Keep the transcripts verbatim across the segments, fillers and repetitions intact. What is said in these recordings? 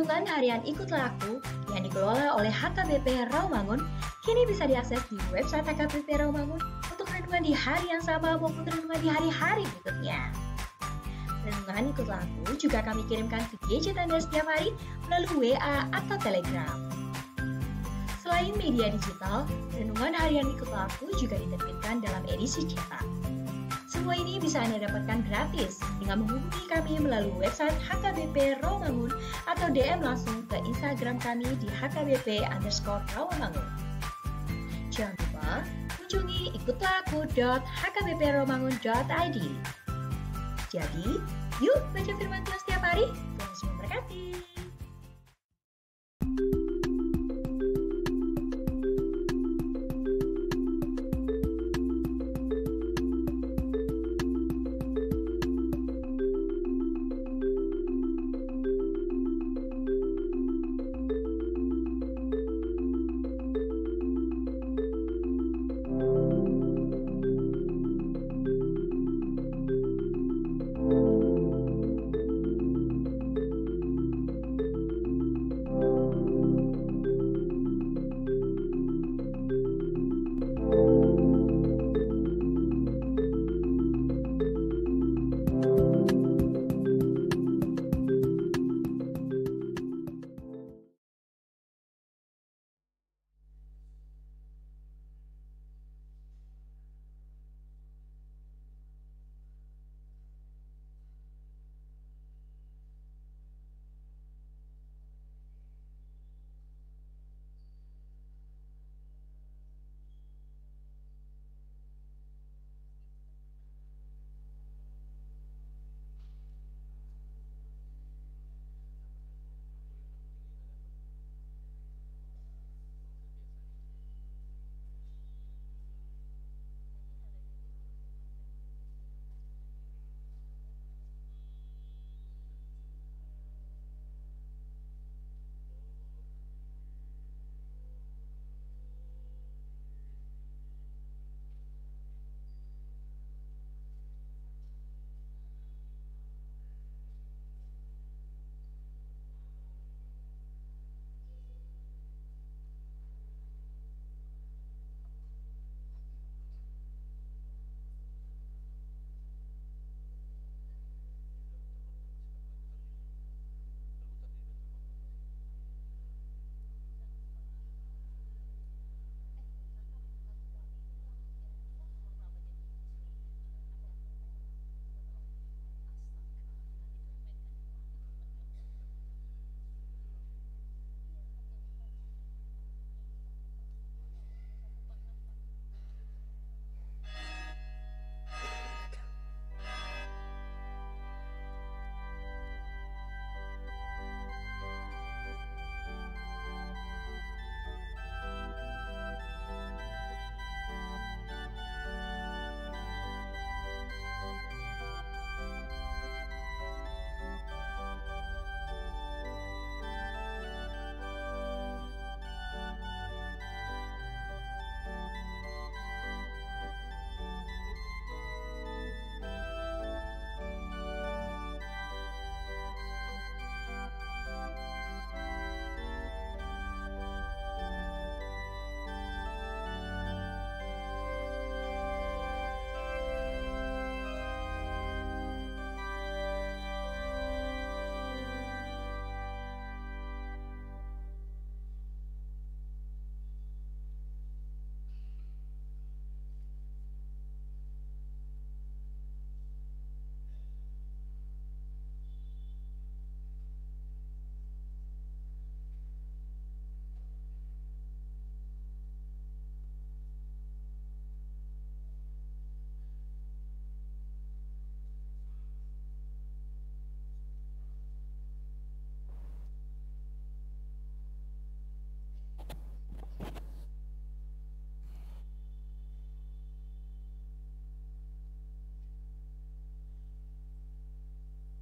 Renungan harian Ikutlah Aku yang dikelola oleh H K B P Rawamangun kini bisa diakses di website H K B P Rawamangun untuk renungan di hari yang sama maupun renungan di hari-hari berikutnya. Renungan Ikutlah Aku juga kami kirimkan ke gadget Anda setiap hari melalui W A atau Telegram. Selain media digital, renungan harian Ikutlah Aku juga diterbitkan dalam edisi cetak. Semua ini bisa Anda dapatkan gratis dengan menghubungi kami melalui website H K B P Rawamangun atau D M langsung ke Instagram kami di H K B P underscore Rawamangun. Jangan lupa kunjungi ikutlah aku dot H K B P rawamangun dot I D. Jadi, yuk baca firman Tuhan setiap hari. Tuhan Yesus memberkati.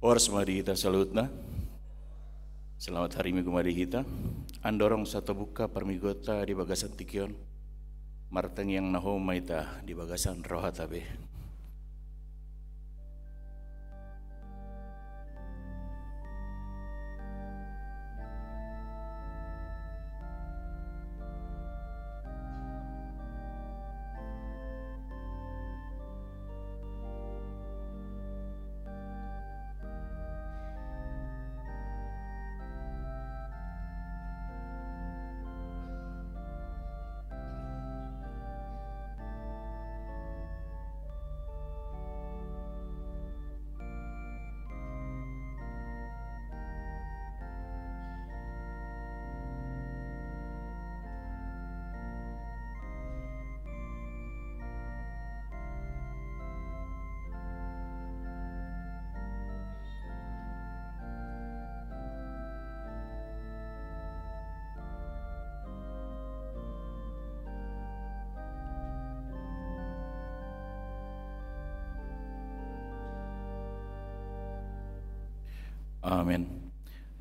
Horas ma di hita saluhutna. Selamat hari Minggu ma di hita. Andorang so tabuka parmingguonta di bagasan tingki on, martangiang na hohom ma hita di bagasan rohata be. Amen.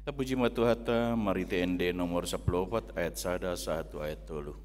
Tapuji ma Tuhanta marhite Ende nomor sampulu opat ayat sada sahat tu ayat tolu.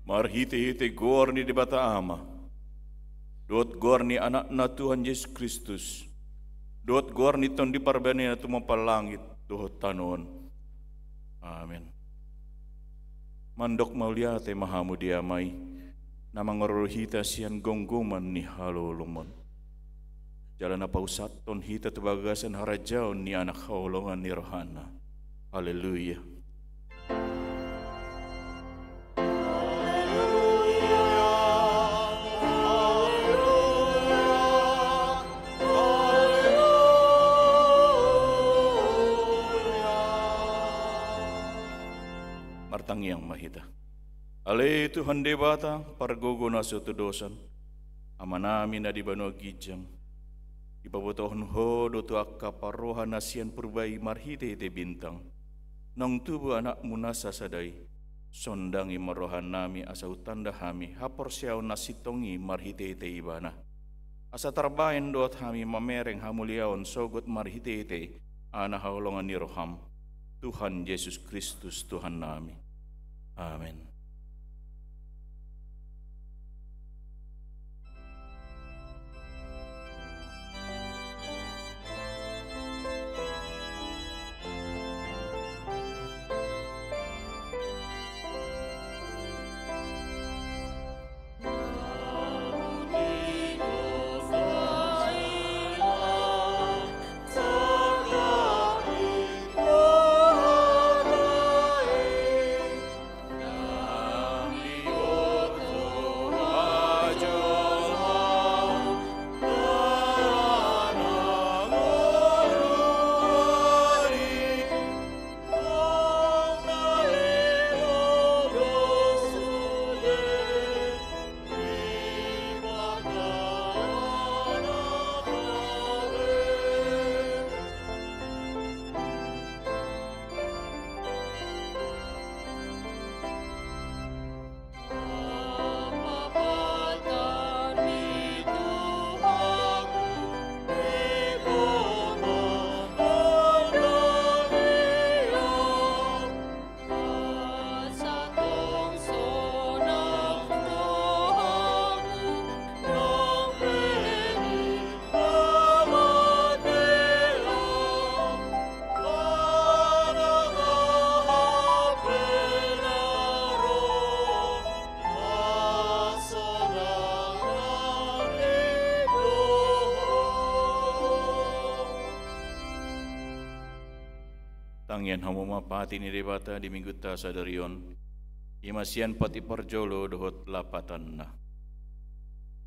Marhitehite goar ni Debata Ama, dohot goar ni Anakna Tuhan Jesus Kristus, dohot goar ni Tondi Parbadia na tumompa langit dohot tano on. Amen. Mandok mauliate ma hamu di Ama i, na mangaroroi hita sian gomgoman ni halolomon, jala na pausahon hita tu bagasan harajaon ni Anak haholongan ni rohana. Haleluya. Martangiang ma hita. Ale Tuhan Debata, pargogo na so tudosan, Amanami na di banua ginjang, dipabotohon Ho do tu angka parroha na sian purba i marhitehite bintang. Naung tubu Anakmu na sasada i, sondangi ma rohanami asa hutanda hami haporseaon na sintong i marhitehite Ibana. Asa tarbahen dohot hami mamereng hamuliaon sogot marhitehite Anak haholongan ni roham, Tuhan Jesus Kristus Tuhannami. Amen. Tangiang hamu ma patik ni Debata di Minggunta sadari on, i ma sian patik parjolo dohot lapatanna.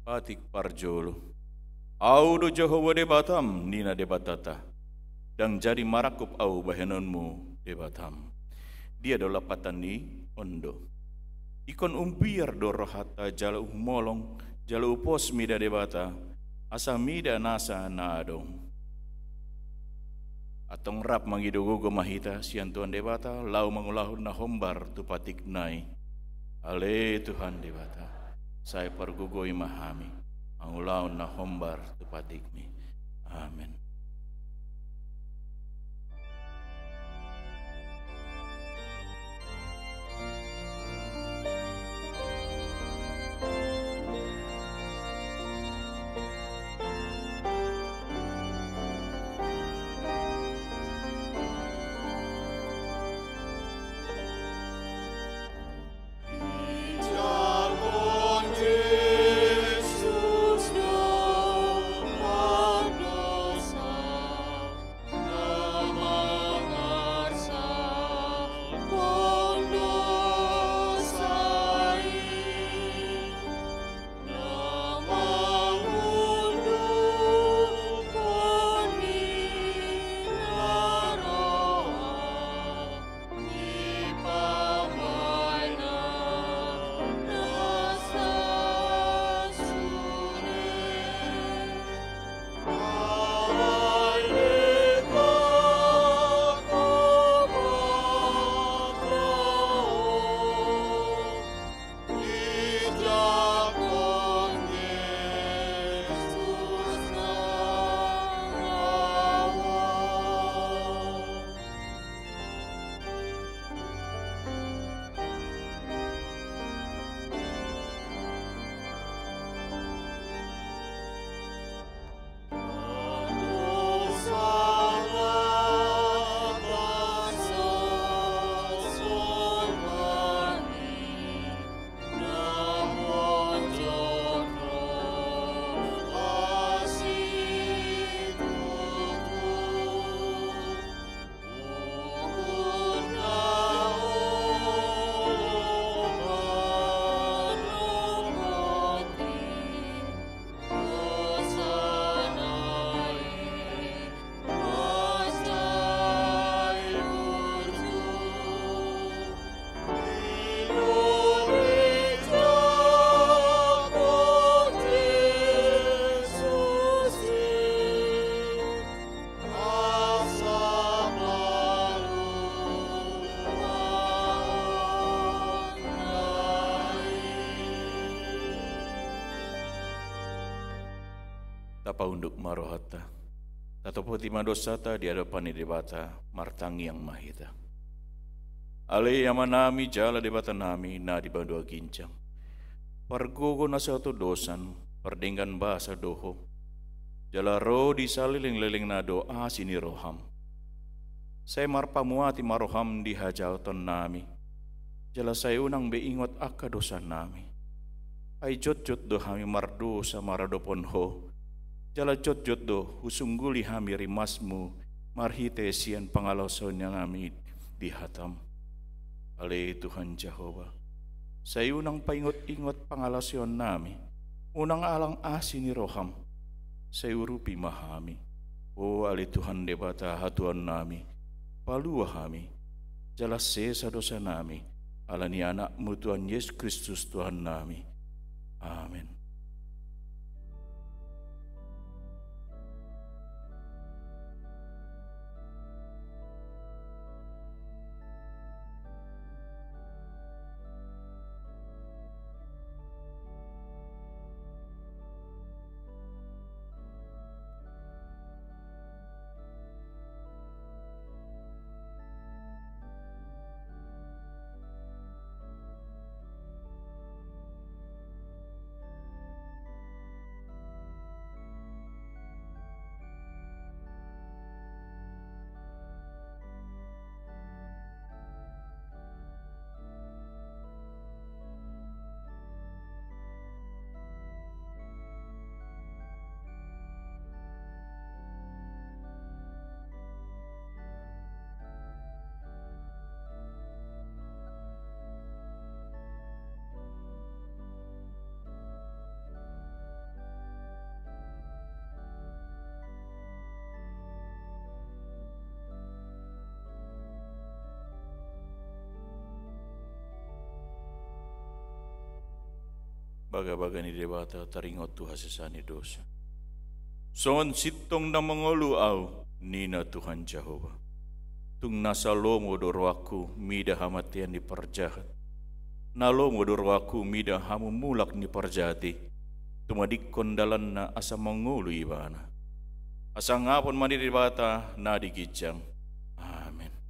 Patik parjolo. Ahu do Jahowa Debatam, ninna Debatata, ndang jadi marangkup ahu bahenonmu Debatam. Dia do lapatan i? On do. Ingkon umbiar do rohanta jala umholong, jala umpos mida Debata, asa mida nasa na adong. Antong rap mangido gogo ma hita sian Tuhan Debata, laho mangulahon na hombar tu patikna i. Ale Tuhan Debata, sai pargogoi ma hami, mangulahon na hombar tu patikmi. Amen. Tapaunduk ma rohanta. Tatopoti ma dosanta di adopan ni Debata, martangiang ma hita. Ale Amanami jala Debatanami na di banua ginjang. Pargogo na so hatodosan, pardenggan basa do Ho. Jala ro di salelenglelengna do asi ni roham. Sai marpamuati ma roham di hajahaonnami. Jala sai unang be ingot angka dosanami. Ai jotjot do hami mardosa maradophon Ho. Jala jotjot do husungguli hami rimasmu marhite sian pangalaosionami di hatam. Ale Tuhan Jahowa, sai unang paingot-ingot pangalaosionnami, unang alang asi ni roham, sai urupi ma hami. O ale Tuhan Debata hatuaonnami, palua hami, jala sesa dosanami, ala ni Anakmu Tuhan Jesus Kristus Tuhannami. Amen. Bagabaga ni Debata taringot tu hasesaan ni dosa. Songon sintong na mangolu au, ninna Tuhan Jahowa. Tung nasa lomo do rohangku mida hamatean ni parjahat. Na lomo do rohangku mida hamumulak ni parjahat i. Tumadingkon dalanna asa mangolu ibana. Hasangapon ma di Debata na di ginjang. Amen.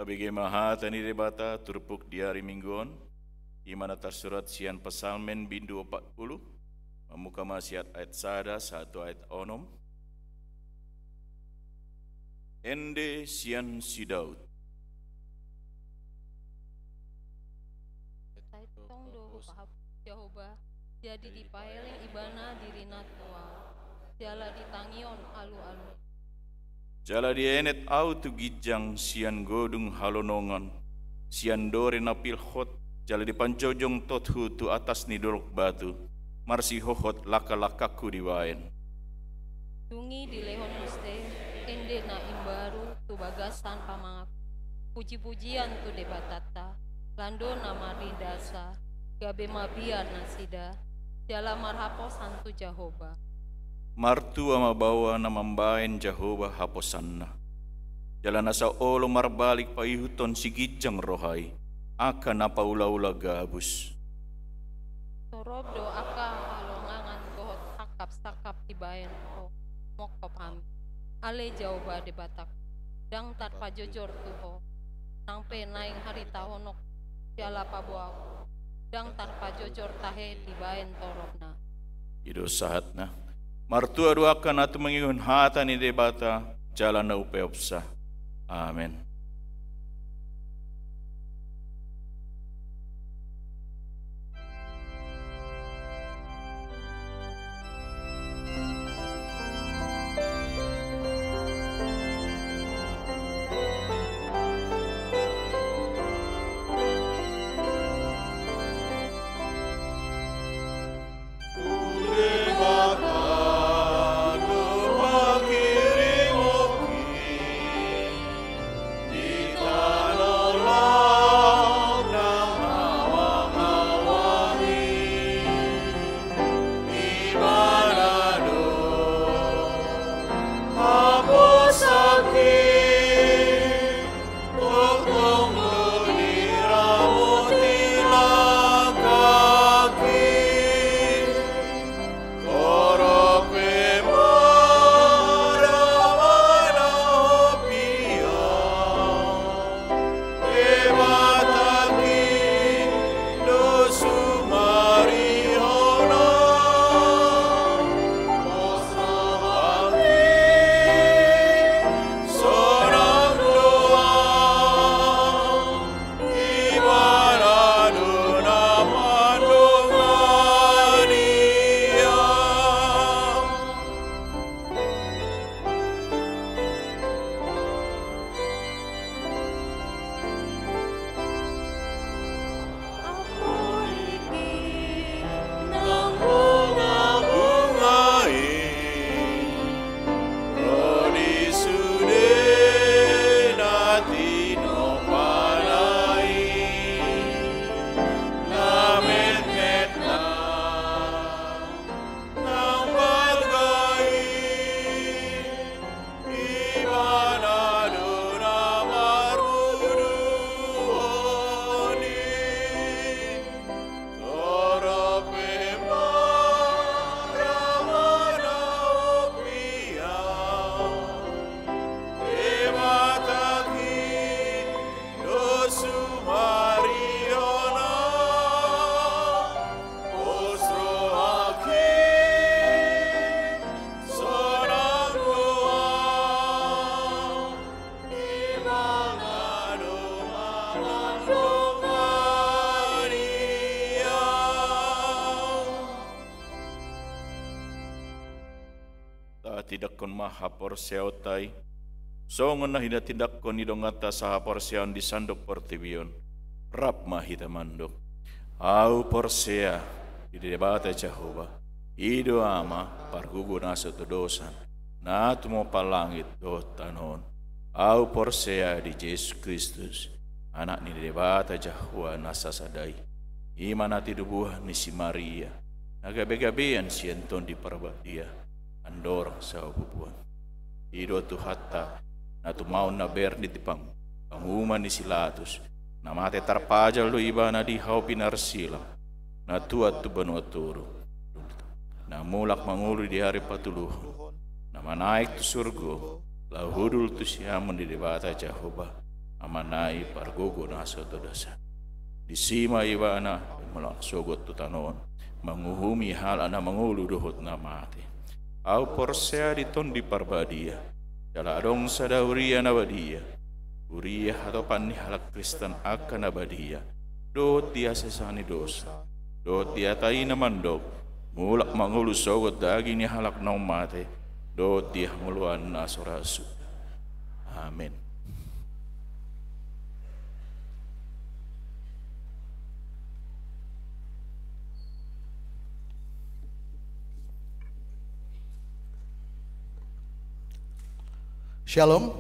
Tabege ma hata ni Debata turpuk di ari Minggu on, i ma na tarsurat sian Psalmen bindu opat pulu, mamungka ma sian ayat sada sahat tu ayat onom. Ende sian si Daud. Sai tong do hupahapusi Jahowa, jadi dipaeleng ibana dirina tu ahu, jala ditangihon alualu. Jala dienet ahu tu ginjang sian godung halonongan, sian dore na pilhot, jala dipanjojong tothu tu atas ni dolok batu, marsihohot langkalangkangku dibaen. Dung i dilehon muse ende na imbaru tu bagasan pamangan, pujipujian tu Debatanta, lando na marnidasa, gabe mabiar nasida, jala marhaposan tu Jahowa. Martua ma baoa na mambaen Jahowa haposanna. Jala nasa olo marbalik paihuthon siginjang roha i, angka na paulaula gabus. Torop do angka halongangan dohot sangkapsangkap dibaen ho, mongkop hami. Ale Jahowa Debatangku, ndang tarpajojor tu ho, nang pe naeng haritahononku jala paboaonku, ndang tarpajojor tahe dibaen toropna. I do sahatna. Martua do angka na tumangihon hata ni Debata jala na upeopsa. Amen. ma haporseaonta i, songon na hinatindanghon ni donganta sahaporseaon di sandok portibi on, rap ma hita mandok: Ahu porsea di Debata Jahowa, i do Ama pargogo na so todosan, na tumompa langit dohot tano on. Ahu porsea di Jesus Kristus, Anak ni Debata Jahowa na sasada i, i ma na tinobuan ni si Maria, na gabegabean sian Tondi Parbadia, mandorong saopuopuon. I do Tuhanta, na tumaon na bernit di pang-, panguhuman ni si Latus, na mate tarpajal do Ibana di hau pinarsilang, na tuat tu banua toru, na mulak mangolu di ari patoluhon, na manaek tu surgo, laho hundul tu siamun ni Debata Jahowa, Amana i pargogo na so todosan. Disi ma Ibana mulak sogot tu tano on, manguhumi halak na mangolu dohot na mate. Ahu porsea di Tondi Parbadia, jala adong sada huria na badia, huria hatopan ni halak Kristen angka na badia, dohot di hasesaan ni dosa, dohot di hata i na mandok: Mulak mangolu sogot daging ni halak naung mate, dohot di hangoluan na so ra suda. Amen. Shalom.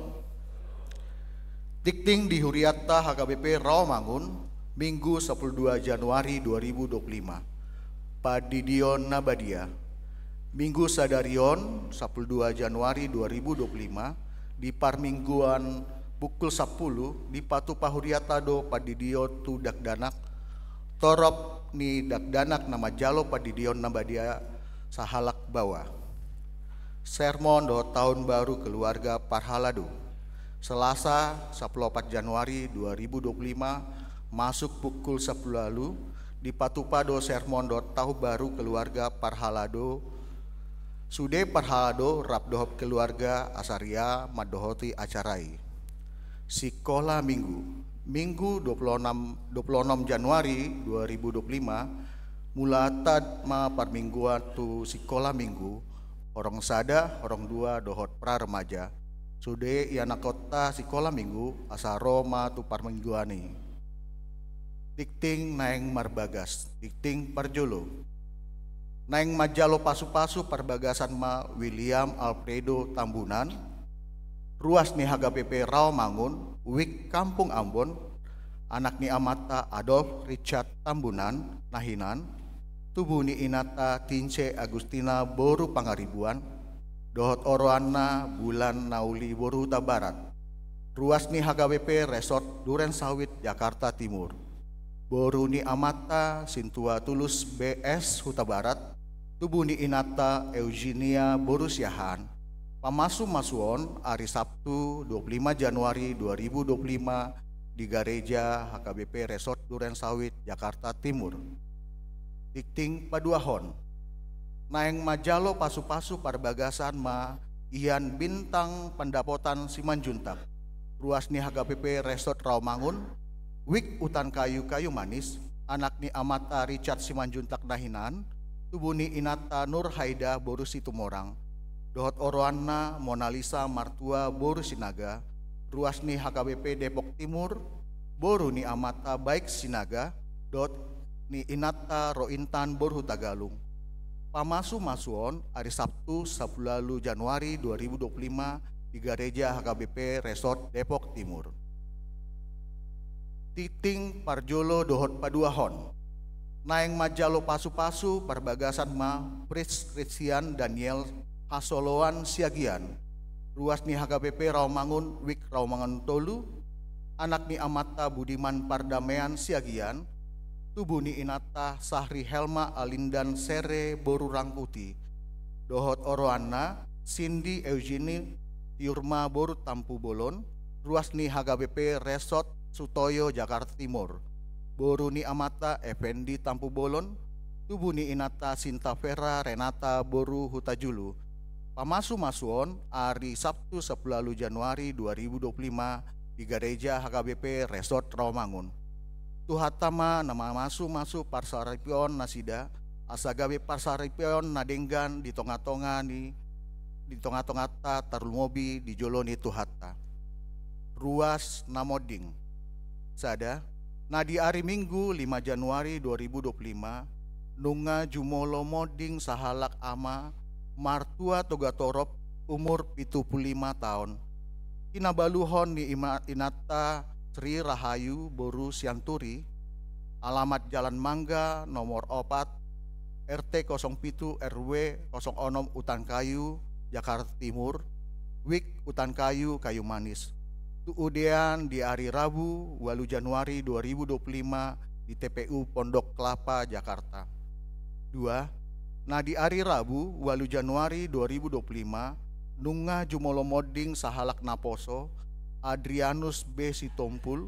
Tingting di hurianta H K B P Rawamangun, Minggu sampulu dua Januari dua ribu dua pulu lima. Pandidion na badia. Minggu sadari on, sampulu dua Januari dua ribu dua pulu lima, di parmingguan pukul sampulu, dipatupa hurianta do pandidion tu dakdanak, torop ni dakdanak na manjalo pandidion na badia sahalak baoa. Sermon dohot tahun baru keluarga parhalado. Selasa, sampulu opat Januari dua ribu dua pulu lima, masuk pukul sampulu ualu, dipatupa do sermon dohot tahun baru keluarga parhalado. Sude parhalado rap dohot keluarga asa ria mandohoti acara i. Sikola Minggu. Minggu dua pulu onom, dua pulu onom Januari dua ribu dua pulu lima, mulaanta ma parmingguan tu sikola Minggu, horong sada, horong dua dohot pra remaja. Sude ianakhonta sikola Minggu asa ro ma tu parmingguan i. Tingting naeng marbagas, tingting parjolo. Naeng manjalo pasupasu parbagasan ma William Alfredo Tambunan, ruas ni H K B P Rawamangun, Wik Kampung Ambon, anak ni amanta Adolf Richard Tambunan na hinan, tubu ni inanta Tince Agustina boru Pangaribuan, dohot oroanna Bulan Nauli boru Hutabarat, ruas ni H K B P Resort Duren Sawit, Jakarta Timur. Boru ni amanta Sintua Tulus B S Hutabarat, tubu ni inanta Eugenia boru Siahaan. Pamasumasuon ari Sabtu dua pulu lima Januari dua ribu dua pulu lima di gareja H K B P Resort Duren Sawit, Jakarta Timur. Tingting paduahon. Naeng manjalo pasupasu parbagasan ma Ian Bintang Pandapotan Simanjuntak, ruas ni H K B P Resort Rawamangun, Wik Hutan Kayu Kayu Manis, anak ni amanta Richard Simanjuntak na hinan, tubu ni inanta Nur Haida boru Situmorang, dohot oroanna Monalisa Martua boru Sinaga, ruas ni H K B P Depok Timur, boru ni amanta Baik Sinaga, dohot ni inanta Ro Intan boru Hutagalung. Pamasumasuon ari Sabtu sampulu ualu Januari dua ribu dua pulu lima di gareja H K B P Resort Depok Timur. Tingting parjolo dohot paduahon. Naeng manjalo pasupasu parbagasan ma Prince Christian Daniel Hasoloan Siagian, ruas ni H K B P Rawamangun, Wik Rawamangun Tolu, anak ni amanta Budiman Pardamean Siagian, tubu ni inanta Sahri Helma Alindan Sere boru Rangkuti, dohot oroanna Cindy Eugenie Tiurma boru Tampubolon, ruas ni H K B P Resort Sutoyo Jakarta Timur. Boru ni amanta Effendi Tampubolon, tubu ni inanta Sinta Vera Renata boru Hutajulu. Pamasumasuon ari Sabtu sampulu ualu Januari dua ribu dua pulu lima di gareja H K B P Resort Rawamangun. Tuhanta ma na mamasumasu parsaripeon nasida, asa gabe parsaripeon na denggan di tongatonga ni di tonga-tonganta, tarlumobi di jolo ni Tuhanta. Ruas na monding. Sada, na di ari Minggu lima Januari dua ribu dua puluh lima, nunga jumolo monding sahalak ama, martua Togatorop, umur pitu puluh lima taon. Hinabaluhon ni ima-, inanta Sri Rahayu boru Sianturi, alamat Jalan Mangga nomor opat, R T kosong pitu R W kosong onom Utankayu, Jakarta Timur, WIK Utankayu, Kayu Manis. Tu udean di ari Rabu, ualu Januari dua ribu dua puluh lima, di T P U Pondok Kelapa, Jakarta. Dua, na di ari Rabu, ualu Januari dua ribu dua puluh lima, nunga jumolo monding sahalak naposo, Adrianus B Sitompul,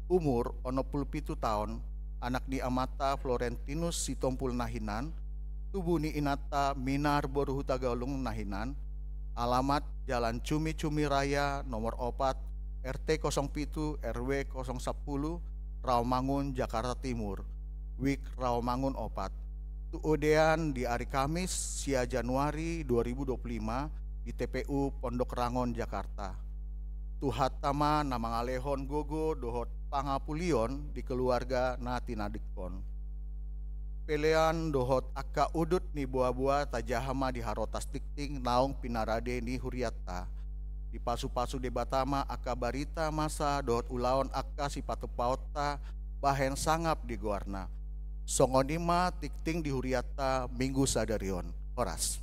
umur onom puluh pitu taon, anak ni amanta Florentinus Sitompul na hinan, tubu ni inanta Minar boru Hutagalung na hinan, alamat Jalan Cumi-Cumi Raya nomor opat, R T kosong pitu R W kosong sapuluh, Rawamangun, Jakarta Timur, WIK Rawamangun opat. Tu udean di ari Kamis, sia Januari dua ribu dua puluh lima, di T P U Pondok Rangon, Jakarta. Tuhanta ma na mangalehon gogo dohot pangapulion di keluarga na tinadingkon. Pelean dohot angka udut ni boa-boa tajaha ma di harotas tingting naung pinarade ni hurianta. Dipasu-pasu Debata ma angka barita masa dohot ulaon angka sipatupaonta bahen sangap di goarna. Songon i ma tingting di hurianta Minggu sadari on. Horas.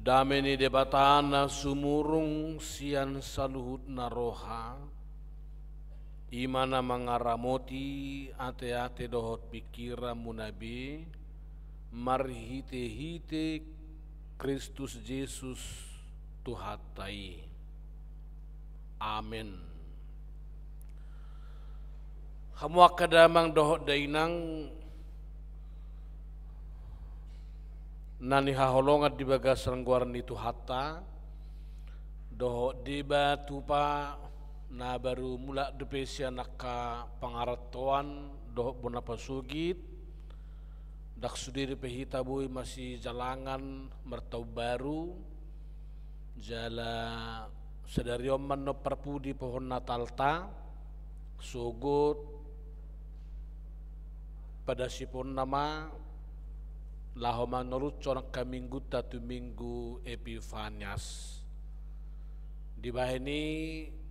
Dame ni Debata na sumurung sian saluhutna roha, i ma na mangaramoti ateate dohot pingkiranmuna be, marhitehite Kristus Jesus Tuhanta i. Amen. Hamu angka damang dohot dainang na nihaholongan di bagasan goar ni Tuhanta, dohot deba tupa na baru mulak dope sian angka pangarantoan dohot bona pasogit, ndang sude dope hita boi masijalangan martaon baru, jala sadari on ma annon parpudi pohon Natalta, sogot padasiponna ma laho mangalushon angka minggunta tu Minggu Epifanias. Dibahen i,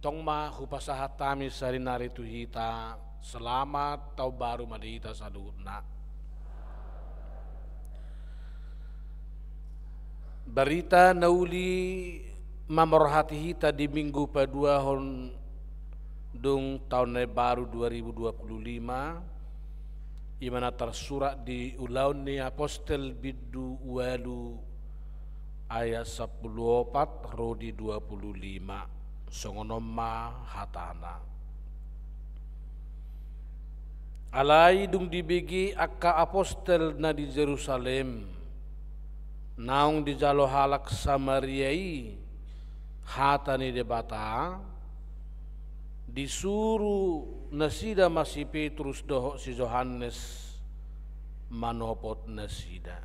tong ma hupasahat hami sarinari tu hita, selamat taon baru ma di hita saluhutna. Barita na uli mamborhati hita di Minggu paduahon dung taon na baru dua ribu dua puluh lima, i ma na tarsurat di Ulaon ni Apostel bindu ualu ayat sampulu opat ro di dua puluh lima. Songon on ma hatana. Alai dung dibege angka apostel na di Jerusalem, naung dijalo halak Samaria i hata ni Debata, disuru nasida ma si Petrus dohot si Johannes manopot nasida.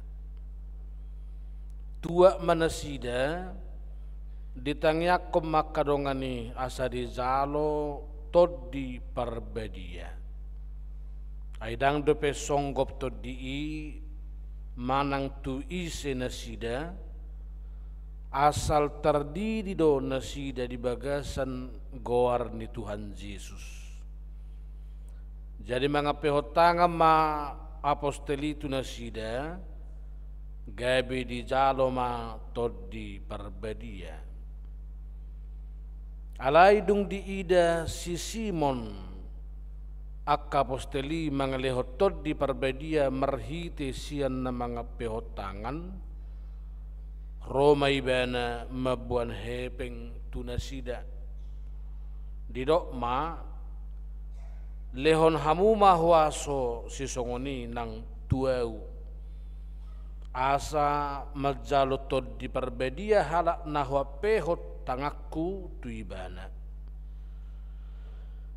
Tuat ma nasida, ditangiangkon ma angka dongan i asa dijalo Tondi Parbadia. Ai ndang dope songgop Tondi i manang tu ise nasida, asal tardidi do nasida di bagasan goar ni Tuhan Jesus. Jadi mangampehon tangan ma apostel i tu nasida, gabe dijalo ma Tondi Parbadia. Alai dung diida si Simon angka apostel i mangalehon Tondi Parbadia marhite sian na mangampehon tangan, ro ma ibana mamboan hepeng tu nasida. Didok ma, lehon hamu ma huaso sisongon i nang tu ahu, asa manjalo Tondi Parbadia halak na huampehon tanganku tu ibana.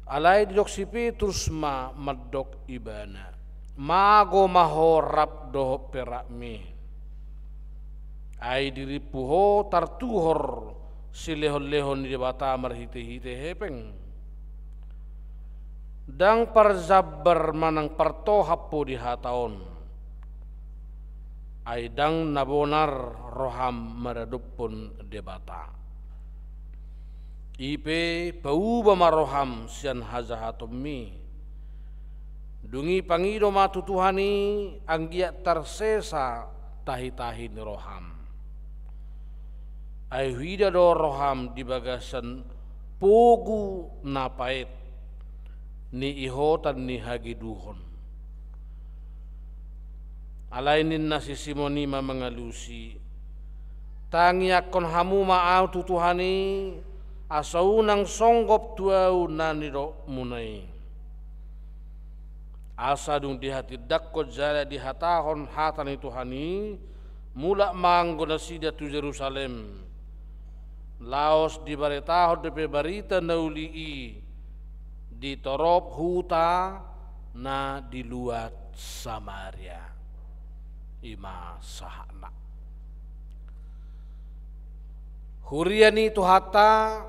Alai didok si Petrus ma mandok ibana, mago ma ho rap dohot perakmi. Ai dirimpu ho tartuhor silehonlehon ni Debata marhitehite hepeng. Ndang parjambar manang partohap ho di hata on. Ai ndang na bonar roham maradophon Debata. I pe pauba ma roham sian hajahatonmi. Dung i pangido ma tu Tuhan i anggiat tarsesa tahitahi ni roham. Ai huida do roham di bagasan pogu na paet, niihotan ni hageduhon. Alai ninna si Simon i ma mangalusi, tangiangkon hamu ma ahu tu Tuhan i, asa unang songgop tu ahu na nidokmuna i. Asa dung dihatindangkon jala dihatahon hata ni Tuhan i, mulak ma anggo nasida tu Jerusalem. Laos dibaritahon dope barita na uli i di torop huta na di luat Samaria. I ma sahatna. Huria ni Tuhanta,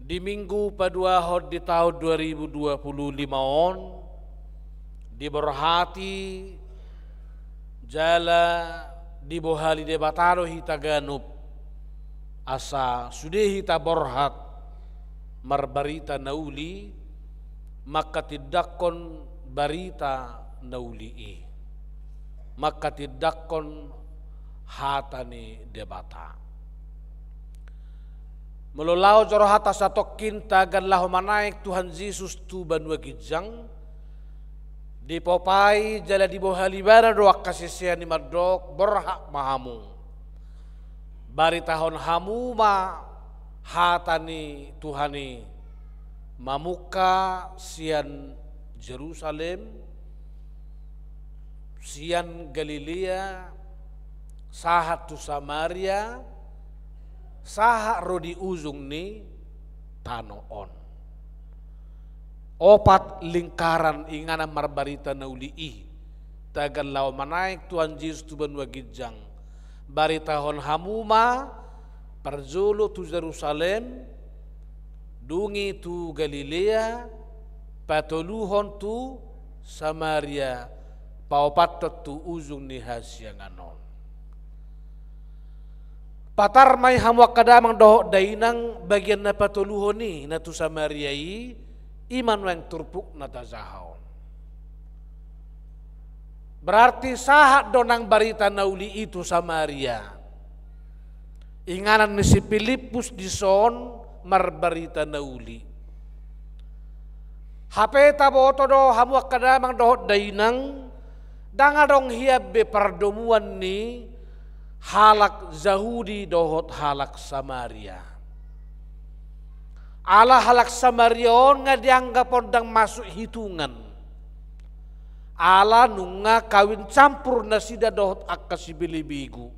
di Minggu paduahon di taon dua ribu dua puluh lima on, diborhati jala dibohali Debata do hita ganup, asa sude hita borhat marbarita na uli, mangkatindangkon barita na uli i. Mangkatindangkon hata ni Debata. Molo laho joro hata satongkin tagan laho manaek Tuhan Jesus tu banua ginjang, dipopai jala dibohal ibana do angka sisean i mandok, borhat ma hamu. Baritahon hamu ma hata ni Tuhan i, mamungka sian Jerusalem, sian Galilea, sahat tu Samaria, sahat ro di ujung ni tano on. Opat lingkaran inganan marbarita na uli i, tagan laho manaek Tuhan Jesus tu banua ginjang. Baritahon hamu ma, parjolo tu Jerusalem, dung i tu Galilea, patoluhon tu Samaria, paopathon tu ujung ni hasiangan on. Patar ma i hamu angka damang dohot dainang, bagian na patoluhon i, na tu Samaria i, i ma nuaeng turpuk na tajaha on. Berarti sahat do nang barita na uli i tu Samaria. Inganan ni si Pilippus dison marbarita na uli. Hape taboto do hamu angka damang dohot dainang, ndang adong hian be pardomuan ni halak Jahudi dohot halak Samaria. Ala halak Samaria on nga dianggap on ndang masuk hitungan. Ala nunga kawin campur nasida dohot angka sibelebegu.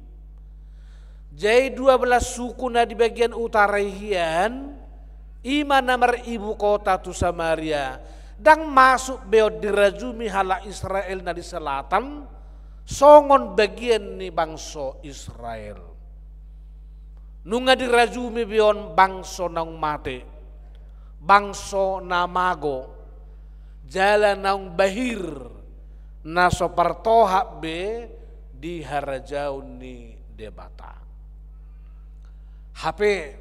Jadi dua belas suku na di bagian utara i hian, i ma na maribukota tu Samaria, ndang masuk be on dirajumi halak Israel na di selatan, songon bagian ni bangso Israel. Nunga dirajumi be on bangso naung mate, bangso na mago, jala naung bahir, na so partohap be di harajaon ni Debata. Hape,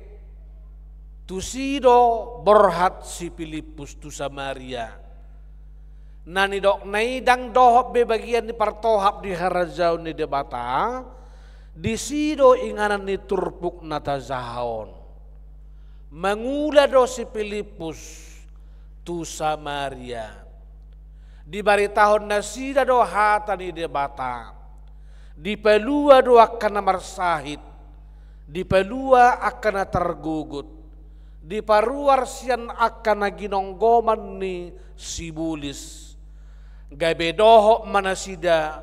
tusi do borhat si Pilippus tu Samaria. Na nidokna i ndang dohot be bagian ni partohap di harajaon ni Debata, disi do inganan ni turpuk na tajaha on. Mangula do si Pilippus tu Samaria. Dibaritahon nasida do hata ni Debata. Dipalua do angka na marsahit. Dipalua angka na targogot. Diparuar sian angka na ginonggoman ni sibolis. Gabe dohot ma nasida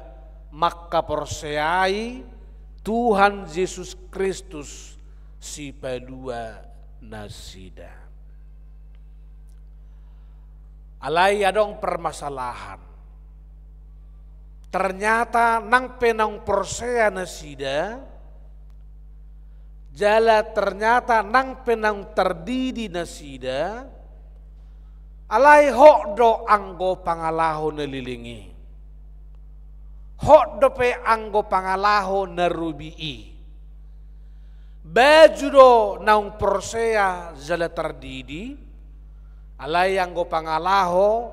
mangkaporseai Tuhan Jesus Kristus Sipalua nasida. Alai adong permasalahan. Ternyata nang pe naung porsea nasida, jala ternyata nang pe naung tardidi nasida, alai hot do anggo pangalaho na leleng i. Hot dope anggo pangalaho na robi i. Baju do naung porsea jala tardidi, alai anggo pangalaho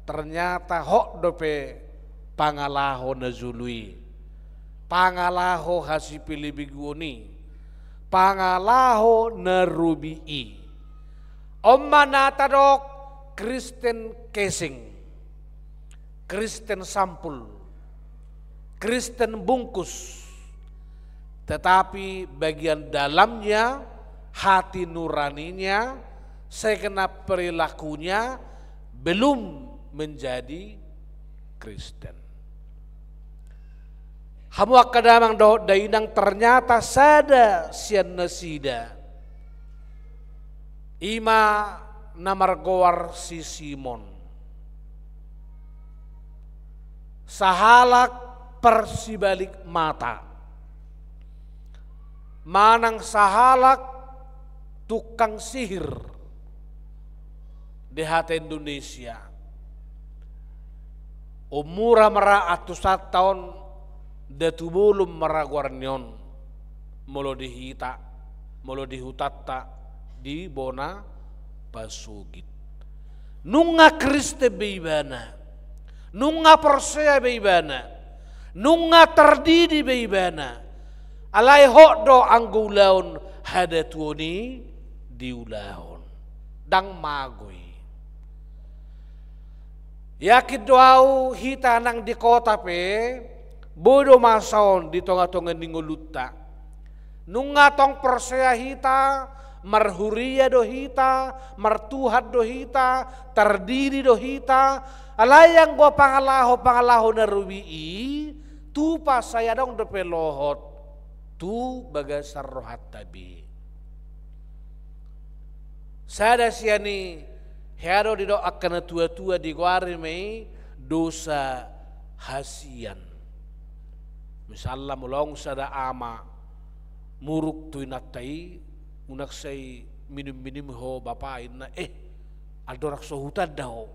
ternyata hot dope pangalaho na jolo i. Pangalaho hasipelebeguon i. Pangalaho na robi i. On ma na tadok Kristen casing. Kristen sampul, Kristen bungkus, tetapi bagian dalamnya, hati nuraninya, segenap perilakunya belum menjadi Kristen. Hamu angka damang dohot dainang, ternyata sada sian nasida, i ma na margoar si Simon. Sahalak parsibalik mata. Manang sahalak tukang sihir di hata Indonesia. Umur ma ra atusanta on, da tu bolon ma ra goarni on, molo di hita, molo di hutanta, di bona pasogit. Nunga Kristen be ibana, nunga porsea be ibana, nunga tardidi be ibana, Alai hot do anggo ulaon hadatuon i diulahon. Ndang mago i. Yakin do au hita nang di kota pe, boi do masa on di tonga-tonga ni ngolunta. Nunga tong porsea hita, marhuria do hita, martuhan do hita, tardidi do hita, alai anggo pangalaho-pangalaho na robi i, tupa sai adong dope lohot tu bagasan rohanta be. Sada sian i, hea do didok angka na tua-tua, digoari ma i dosa hasian. Misalna molo adong sada ama muruk tu inanta i, unang sai minum-minum ho bapa, inna, eh, andorang so hutanda ho,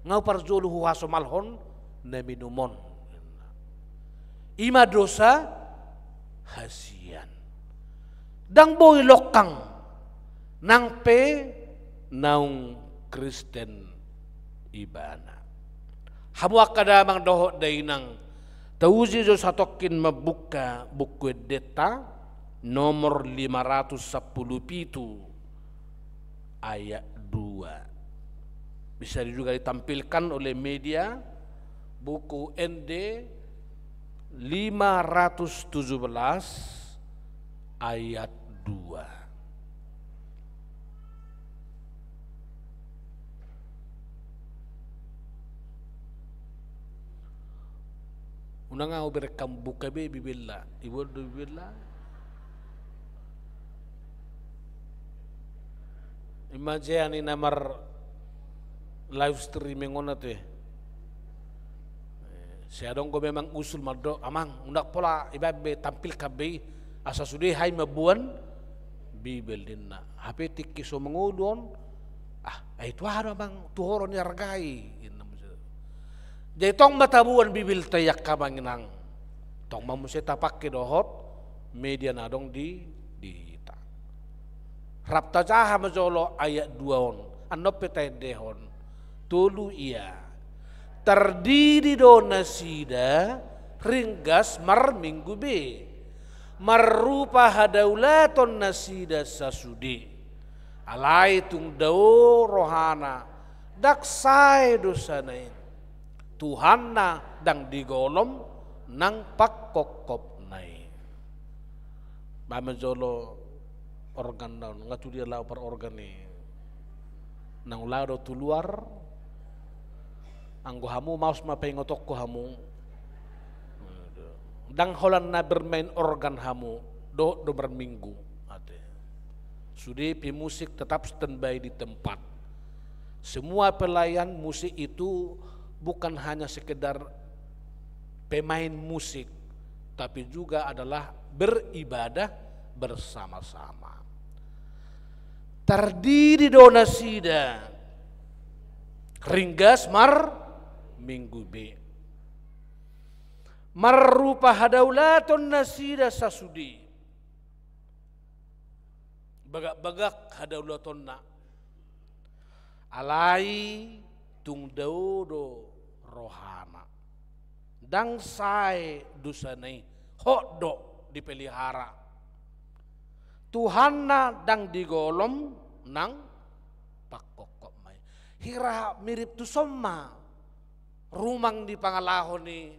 nga au parjolo huhasomalhon na minum on. I ma dosa hasian. Ndang boi longkang nang pe naung Kristen ibana. Hamu angka damang dohot dainang, tauji jo satongkin mambuka Buku Endenta nomor lima ratus sampulu pitu ayat dua. Bisa juga ditampilkan oleh media, Buku Ende lima ratus tujuh belas ayat dua. Unang au bereng hamu buka be Bibelna, iboan do Bibelna. Ima jea ni na mar live streaming on ate. Sai adong do memang usul mandok, amang, unang pola ibaen be, tampilkan be i, asa sude hami mamboan Bibel ninna. Hape tingki so mangolu on, ah, ai tu aha do amang, tu ho do niargai, inna muse. Jadi tong ma taboan Bibelta i angka amang inang. Tong ma muse tapangke dohot media na adong di, di hita. Rap tajaha ma jolo ayat dua on, annon pe taendehon. Tolu ia. Tardidi do nasida ringgas marminggu be. Marrupa hadaulaton nasida sasude. Alai tung dao rohana, ndang sae dosana i. Tuhanna ndang digolom nang pangkophopna i. Baen ma jolo organ na on, nga tu dia laho parorgan i. Naung laho do tu luar. Anggo hamu, maos ma paingotonku hamu. Ndang holan na bermain organ hamu dohot do marminggu ate. Sude pemusik tetap standby di tempat. Semua pelayan musik itu bukan hanya sekedar pemain musik, tapi juga adalah beribadah bersama-sama. Tardidi do nasida ringgas marminggu be. Marrupa hadaulaton nasida sasude. Bagak-bagak hadaulatonna. Alai tung dao do rohana. Ndang sae dosana i, hot do dipelihara. Tuhanna ndang digolom nang pangkophopna i. Hira mirip tuson ma rumang ni pangalaho ni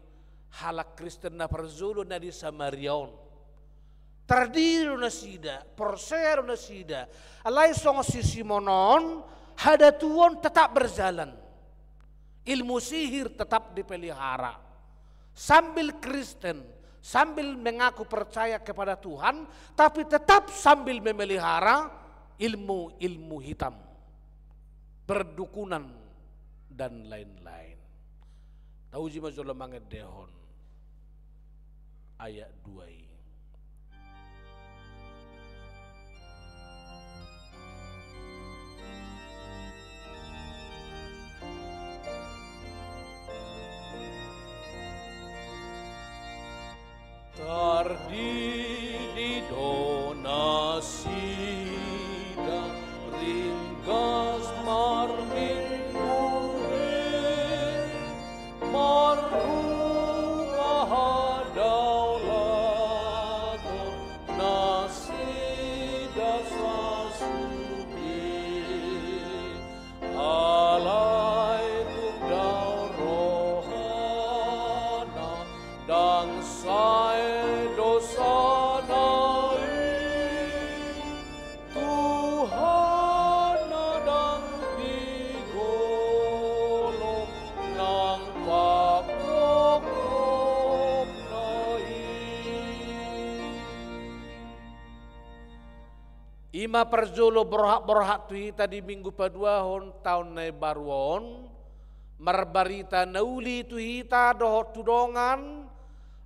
halak Kristen na parjolo na di Samaria on. Tardidi do nasida, porsea do nasida. Alai songon si Simon on, hadatuon tetap berjalan. Ilmu sihir tetap dipelihara. Sambil Kristen, sambil mengaku percaya kepada Tuhan, tapi tetap sambil memelihara ilmu-ilmu hitam, perdukunan, dan lain-lain. Tauji ma jolo mangendehon ayat dua i. Tardidi do nasida ringgas marminggu be, marrupa hadaula I ma parjolo borhat-borhat tu hita di Minggu Paduahon taon na imbaru on, marbarita na uli tu hita dohot tu dongan,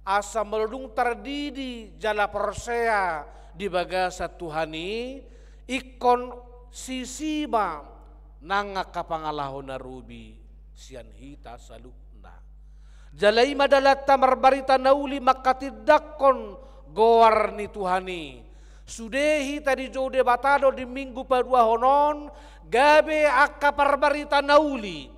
asa molo dung tardidi jala porsea di bagasan Tuhan i, ingkon sisi ma nang angka pangalaho na robi sian hita saluhutna. Jala i ma dalanta marbarita na uli manghatindanghon goar ni Tuhan i. Sude hita dijou Debata do di Minggu Paduahon on, gabe angka parbarita na uli,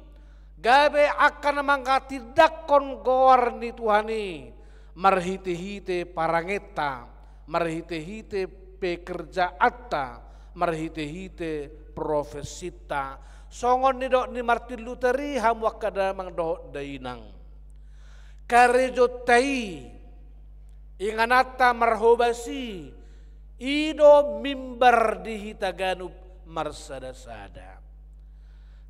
gabe angka na manghatindanghon goar ni Tuhan i, marhite-hite parangenta, marhite-hite pekerjaanta, marhite-hite profesinta. Songon nidok ni Martin Luther i, hamu angka damang dohot dainang. Karejonta i, ingananta marhobas i, i do mimbar di hita ganup marsada-sada.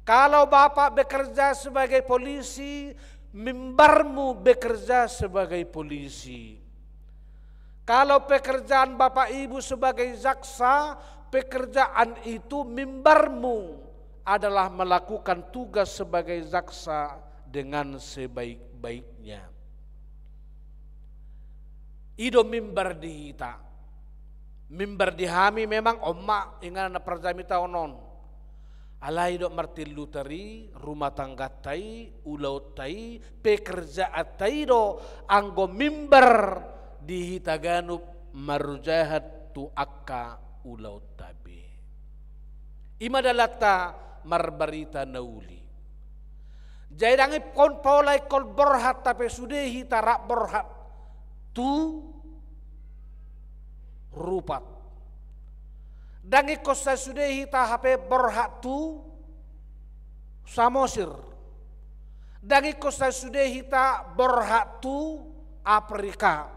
Kalau bapak bekerja sebagai polisi, mimbarmu bekerja sebagai polisi. Kalau pekerjaan bapak ibu sebagai jaksa, pekerjaan itu, mimbarmu adalah melakukan tugas sebagai jaksa dengan sebaik-baiknya. I do mimbar di hita. Mimbar di hami memang on ma inganan na parjamita on on. Alai didok Martin Luther i, rumah tangganta i, ulaonta i, pekerjaanta i do anggo mimbar di hita ganup marujahat tu angka ulaonta be. I ma dalanta marbarita na uli. Jadi ndang ingkon pola ingkon borhat hape sude hita rap borhat tu Rupat. Ndang ingkon sai sude hita hape borhat tu Samosir. Ndang ingkon sai sude hita borhat tu Afrika.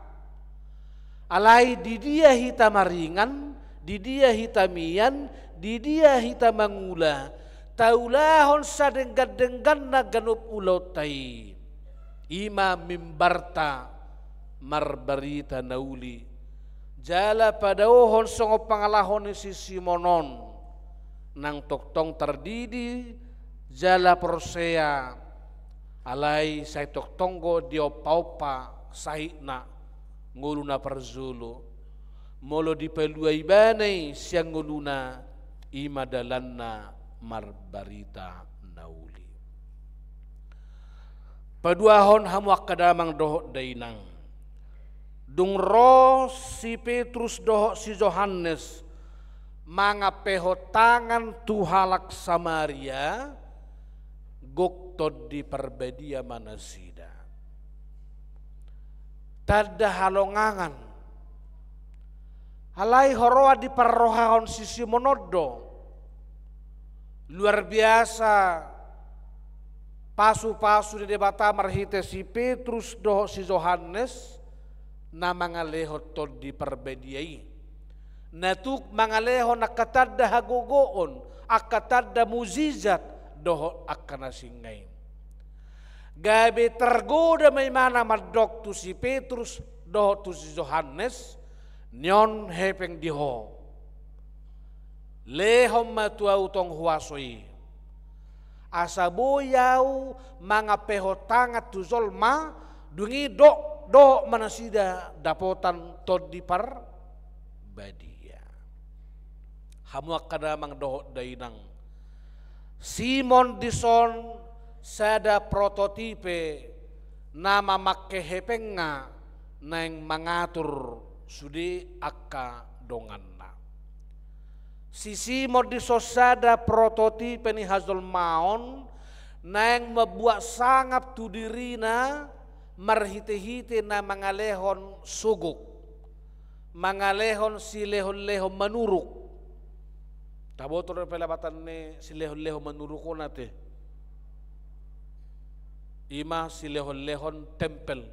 Alai di dia hita maringan, di dia hita mian, di dia hita mangula, taulahon sadenggan-dengganna ganup ulaonta i. I ma mimbarta marbarita na uli. Jala padaohon songon pangalaho ni si Simon on, nang tongtong tardidi jala porsea, alai sai tongtong do diompa-ompa sahitna, ngolu na parjolo. Molo dipalua ibana i sian ngoluna, i ma dalanna marbarita na uli. Paduahon hamu angka damang dohot dainang. Dung ro si Petrus dohot si Johannes mangampehon tangan tu halak Samaria, gok Tondi Parbadia ma nasida. Tanda halongangan. Alai huroha diparrohahon si Simon on do. Luar biasa pasu-pasu ni Debata marhite si Petrus dohot si Johannes na mangalehon Tondi Parbadia i. Na tuk mangalehon angka tanda hagogoon, angka tanda mujizat dohot angka na singa i. Gabe targoda ma imana mandok tu si Petrus dohot tu si Johannes, nion hepeng di ho. Lehon ma tu ahu tong huaso i. Asa boi ahu mangampehon tangan tu jolma, dung i do-, dohot ma nasida dapotan Tondi Parbadia. Hamu angka damang dohot dainang. Simon dison sada prototipe na mamangke hepengna naeng mangatur sude angka donganna. Si Simon dison sada prototipe ni hajolmaon naeng mambuat sangap tu dirina marhite-hite na mangalehon sogok. Mangalehon silehon-lehon manuruk. Taboto do pe labatan ni silehon-lehon manuruk on ate. I ma silehon-lehon tempel.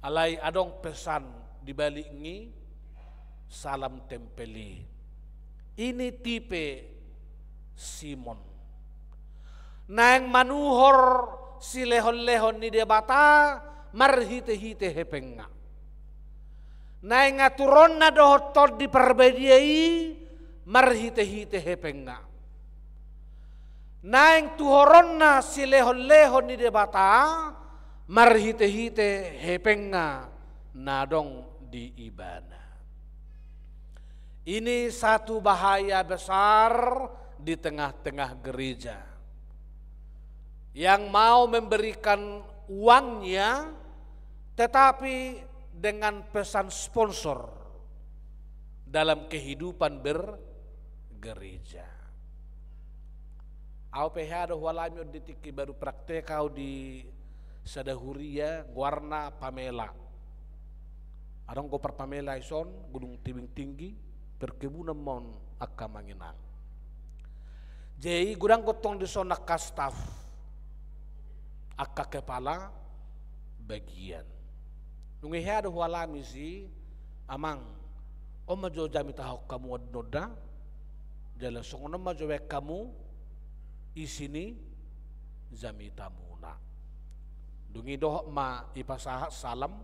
Alai adong pesan di balik ni salam tempel i. Ini tipe Simon. Naeng manuhor silehon-lehon ni Debata marhite-hite hepengna. Naeng aturonna dohot Tondi Parbadia i marhite-hite hepengna. Naeng tuhoronna silehon-lehon ni Debata marhite-hite hepengna na adong di ibana. Ini satu bahaya besar di tengah-tengah gereja yang mau memberikan uangnya, tetapi dengan pesan sponsor dalam kehidupan bergereja. Au pe hea do hualami on di tingki baru praktek au di sada huria, goarna Pamela. Adong do Parpamela i son, Gunung Tebing Tinggi, perkebunan ma on angka amang inang. Jadi godang do tong di son angka staf, angka kepala bagian. Nunga hea do hualami si, "Amang, on ma jo jamitahon hamu on da, jala songon on ma jo baen hamu isi ni jamitamuna." Dung i dohot ma ipasahat salam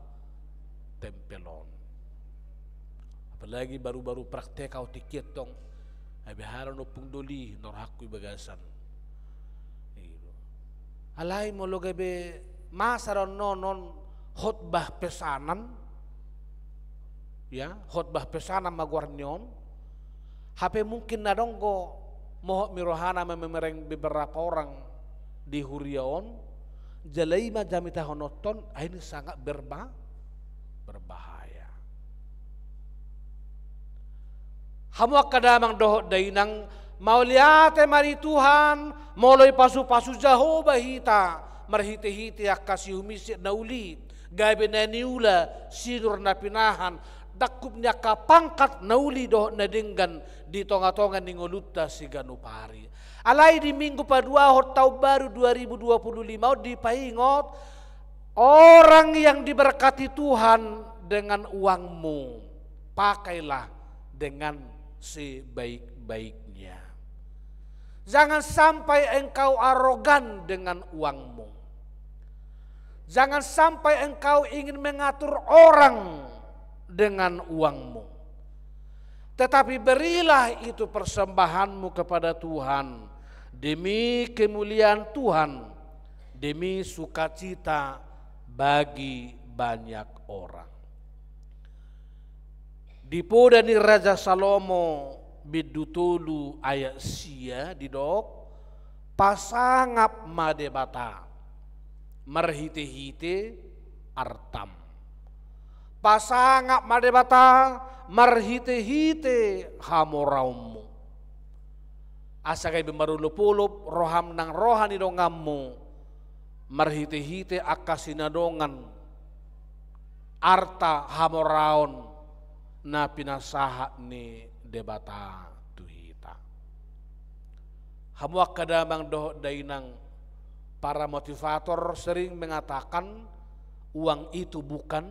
tempel on. Apalagi baru-baru praktek au tingki i tong, ai beharan ompung doli na rohangku i bagasan. Alai molo gabe masa do annon on khotbah pesanan, ya, khotbah pesanan ma goar ni on. Hape mungkin na adong do mohop ni rohana memereng beberapa orang di huria on, jala i ma jamitahononta on, ai ini sangat berba-, berbahaya. Hamu angka damang dohot dainang, mauliate ma di Tuhan, molo ipasu-pasu Jahowa hita marhite-hite angka siumisik na uli, gabe na niula, sinur na pinahan, dangkup ni angka pangkat na uli dohot na denggan di tonga-tonga ni ngolunta siganup ari. Alai di Minggu paduahon taon baru dua ribu dua puluh lima on dipaingot, orang yang diberkati Tuhan dengan uangmu, pakailah dengan sebaik-baiknya. Jangan sampai engkau arogan dengan uangmu. Jangan sampai engkau ingin mengatur orang dengan uangmu. Tetapi berilah itu persembahanmu kepada Tuhan demi kemuliaan Tuhan, demi sukacita bagi banyak orang. Di poda ni Raja Salomo bindu tolu ayat sia didok, pasangap ma Debata marhite-hite artam. Pasangap ma Debata marhite-hite hamoraonmu. Asa gabe marolop-olop roham nang roha ni donganmu marhite-hite angka sinadongan arta hamoraon na pinasahat ni Debata tu hita. Hamu angka damang dohot dainang, para motivator sering mengatakan uang itu bukan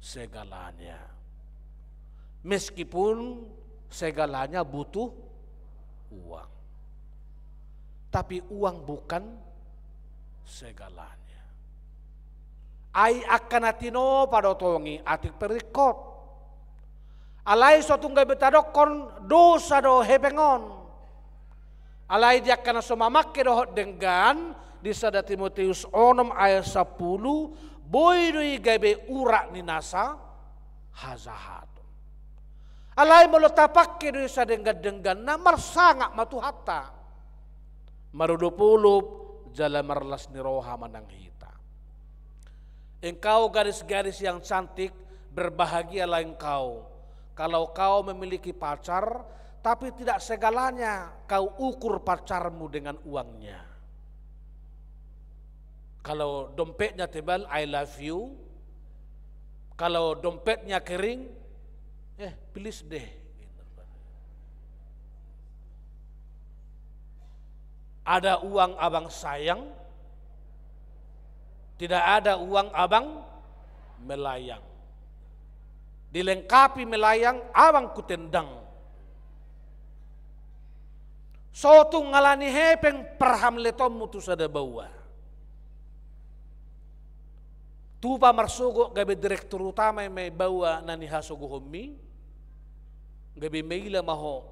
segalanya. Meskipun segalanya butuh uang, tapi uang bukan segalanya. Ai angka na tinopa do tong i atik pe ringkot. Alai so tung gabe tadokkon dosa do hepeng on. Alai di angka na so mamangke dohot denggan, di sada Timoteus onom ayat sampulu, boi do i gabe urat ni nasa hajahaton. Alai molo tapangke do i sadenggan-dengganna, marsangap ma Tuhanta, marolop-olop jala marlas ni roha ma nang hita. Engkau gadis-gadis yang cantik, berbahagialah engkau kalau kau memiliki pacar, tapi tidak segalanya kau ukur pacarmu dengan uangnya. Kalau dompetnya tebal, "I love you." Kalau dompetnya kering, "Eh, please deh." Ada uang abang sayang, tidak ada uang abang melayang. Dilengkapi melayang, abang kutendang. So tung alani hepeng parhamletonmu tu sada baoa. Tupa marsogot gabe direktur utama i ma i baoa na nihasogohonmi. Gabe maila ma ho.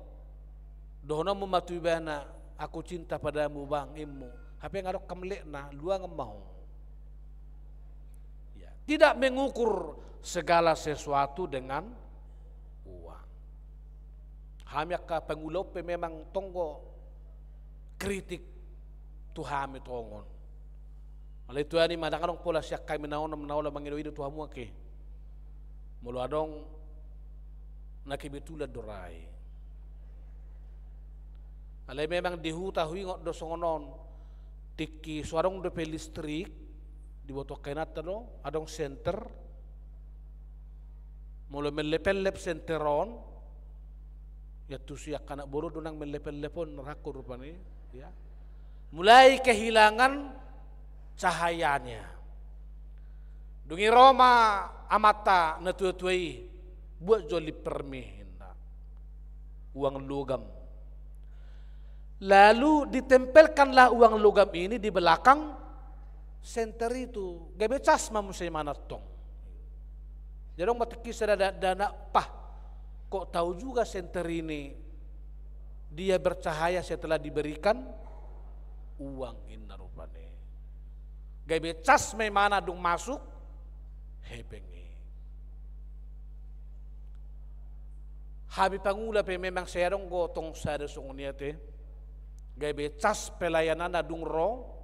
Dohononmu ma tu ibana, "Aku cinta padamu, Bang," ninmu. Hape nga adong hamletna, luangan ma ho. Ya, tidak mengukur segala sesuatu dengan uang. Hami angka pangula on pe memang tonggo kritik tu hami tongon. Alai tu hami ma ndang adong pola sian hami na onom na olo mangido-ido tu hamu angka i. Molo adong na kebetulan do ra i. Alai memang di huta huingot do songon on. Tingki so adong dope listrik, diboto angka inanta do, adong senter. Molo mellep-ellep senter on, ya tusi angka anak boru do nang mellep-ellep on, rangko rupani, ya. Mulai kehilangan cahayanya. Dung i ro ma amanta na tua-tua i, "Buat jo limpermi," ninna. Uang logam. Lalu ditempelkanlah uang logam ini di belakang senter itu. Gabe cas ma muse ibana tong. Jadi adong ma tingki sada dakdanak, "Pah, kok tahu juga senter ini dia bercahaya setelah diberikan uang," ninna rupani. Gabe cas ma ibana dung masuk hepeng i. Hami pangula pe memang sai adong do tong sada songon i ate. Gabe cas pelayananna dung ro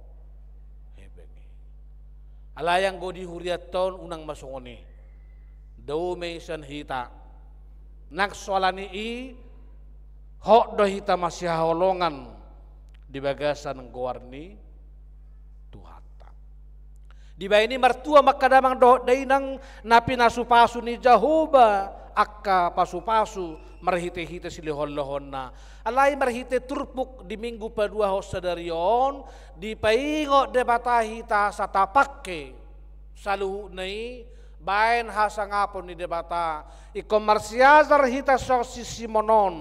hepeng i. Alai anggo di hurianta on unang ma songon i. Dao ma i sian hita. Nang so alani i, hot do hita masihaholongan di bagasan goar ni Tuhanta. Dibahen i martua ma angka damang dohot dainang na pinasu-pasu ni Jahowa angka pasu-pasu marhite-hite silehon-lehonna. Alai marhite turpuk di Minggu paduahon sadari on, dipaingot Debata hita asa tapangke saluhutna i baen hasangapon ni Debata. Ingkon marsiajar hita songon si Simon on,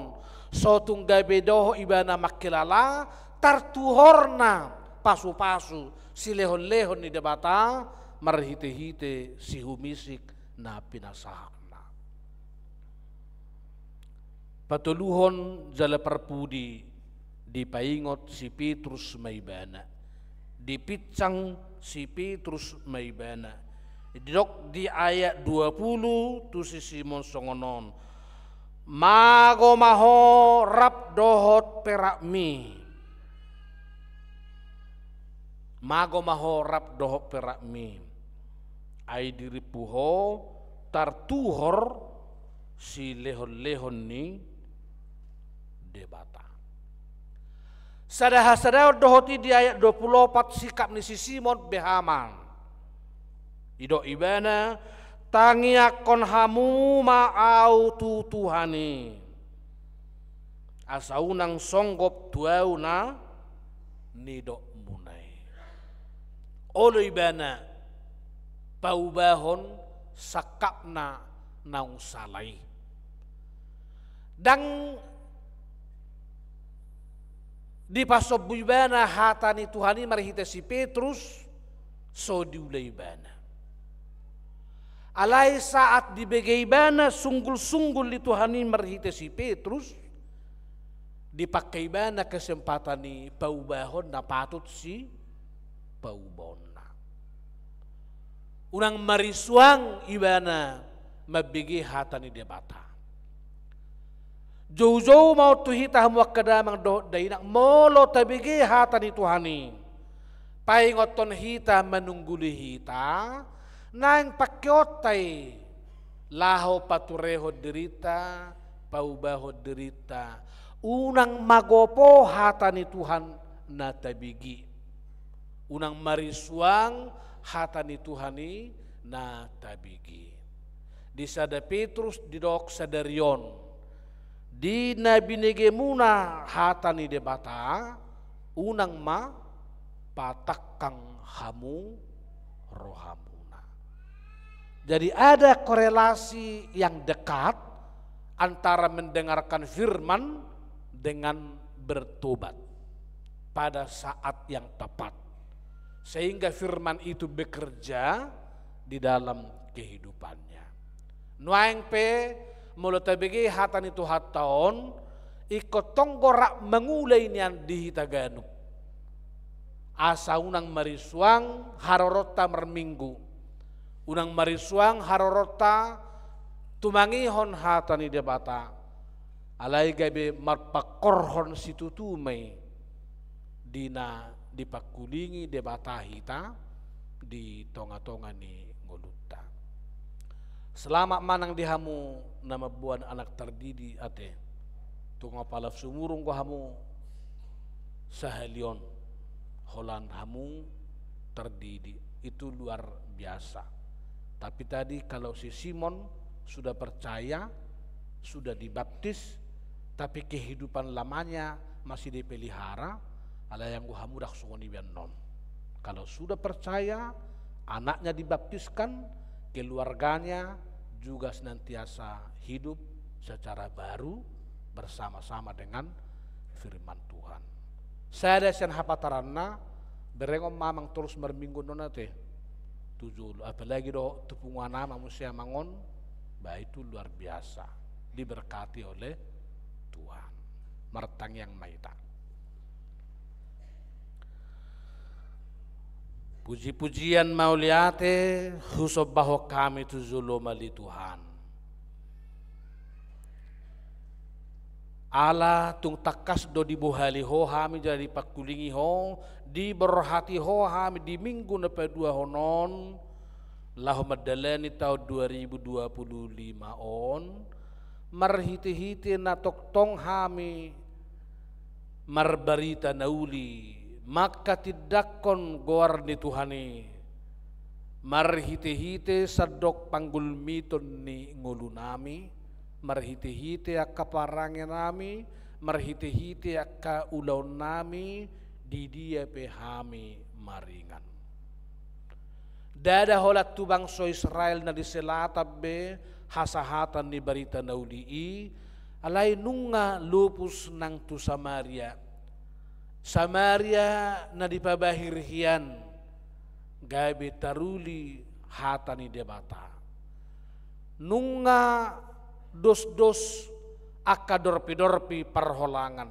so tung gabe dohot ibana mangkilala tartuhorna pasu-pasu silehon-lehon ni Debata marhite-hite sihumisik na pinasahatna. Patoluhon jala parpudi, dipaingot si Petrus ma ibana. Dipinsang si Petrus ma ibana. Didok di ayat dua puluh tu si Simon songon on: Mago ma ho rap dohot perakmi. Mago ma ho rap dohot perakmi. Ai dirimpu ho tartuhor silehon-lehon ni Debata. Sada hasadaon dohot i di ayat dua puluh opat, sikap ni si Simon beha ma. Didok ibana: Tangiangkon hamu ma ahu tu Tuhan i, asa unang songgop tu ahu na nidokmuna i. Olo ibana paubahon sangkapna naung sala i. Ndang dipasombu ibana hata ni Tuhan i marhite si Petrus, so diula ibana. Alai saat dibege ibana sunggul-sunggul ni Tuhan i marhite si Petrus, dipangke ibana kesempatan i paubahon na patut sipaubahonna. Unang marisuang ibana mambege hata ni Debata. Joujou ma on tu hita hamu angka damang dohot dainang, molo tabege hata ni Tuhan i, paingothon hita, manungguli hita, naeng pangkeonta i laho paturehon dirinta, paubahon dirinta. Unang magopo hata ni Tuhan na tabege. Unang marisuang hata ni Tuhan i na tabege. Di sada Petrus didok sadari on: Di na binegemuna hata ni Debata, unang ma patangkang hamu rohamuna. Jadi ada korelasi yang dekat antara mendengarkan firman dengan bertobat pada saat yang tepat. Sehingga firman itu bekerja di dalam kehidupannya. Nuaeng pe, molo tabege hata ni Tuhanta on, ingkon tonggo rap mangula i nian di hita ganup. Asa unang marisuang haroronta marminggu, unang marisuang haroronta tumangihon hata ni Debata, alai gabe marpangkorhon situtu ma i di na dipangkulingi Debata hita di tonga-tonga ni ngolunta. Selamat ma nang di hamu na mamboan anak tardidi ate. Tung apala sumurung do hamu sahali on, holan hamu tardidi, itu luar biasa. Tapi tadi kalau si Simon sudah percaya, sudah dibaptis, tapi kehidupan lamanya masih dipelihara, alai anggo hamu ndang songon i be annon. Kalau sudah percaya, anaknya dibaptiskan, keluarganya juga senantiasa hidup secara baru bersama-sama dengan firman Tuhan. Sada sian hapataranna, berengon ma amang torus marminggu on ate tu jolo, apalagi dohot tu punguan amang muse amang on, bah itu luar biasa, diberkati oleh Tuhan. Martangiang ma hita. Puji-pujian mauliate husombahon hami tu jolom ale Tuhan. Ala tung tangkas do dibohali Ho hami jala dipangkulingi Ho, diborhati Ho hami di minggu na paduahon on, laho mandalani taon dua ribu dua puluh lima on, marhite-hite na tongtong hami marbarita na uli, mangkatindangkon goar ni Tuhan i, marhite-hite sandok panggulmiton ni ngolunami, marhite-hite angka parangenami, marhite-hite angka ulaonnami, di dia pe hami maringan. Ndada holan tu bangso Israel na di selatan be hasahatan ni barita na uli i, alai nunga lopus nang tu Samaria. Samaria na dipabahir hian, gabe taruli hata ni Debata. Nunga dos-dos angka dorpi-dorpi parholangan,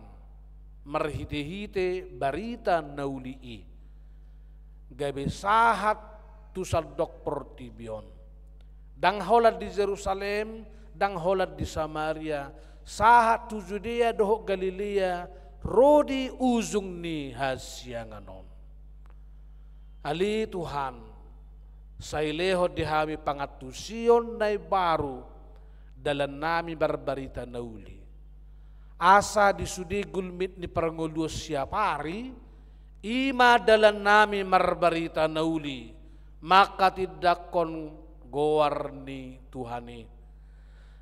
marhite-hite barita na uli i. Gabe sahat tu sandok portibi on. Ndang holan di Jerusalem, ndang holan di Samaria, sahat tu Judea dohot Galilea, ro di ujung ni hasiangan on. Ale Tuhan, sai lehon di hami pangantusion na imbaru dalannami marbarita na uli. Asa di sude gulmit ni parngoluon siapari, i ma dalannami marbarita na uli, mangkatindangkon goar ni Tuhan i.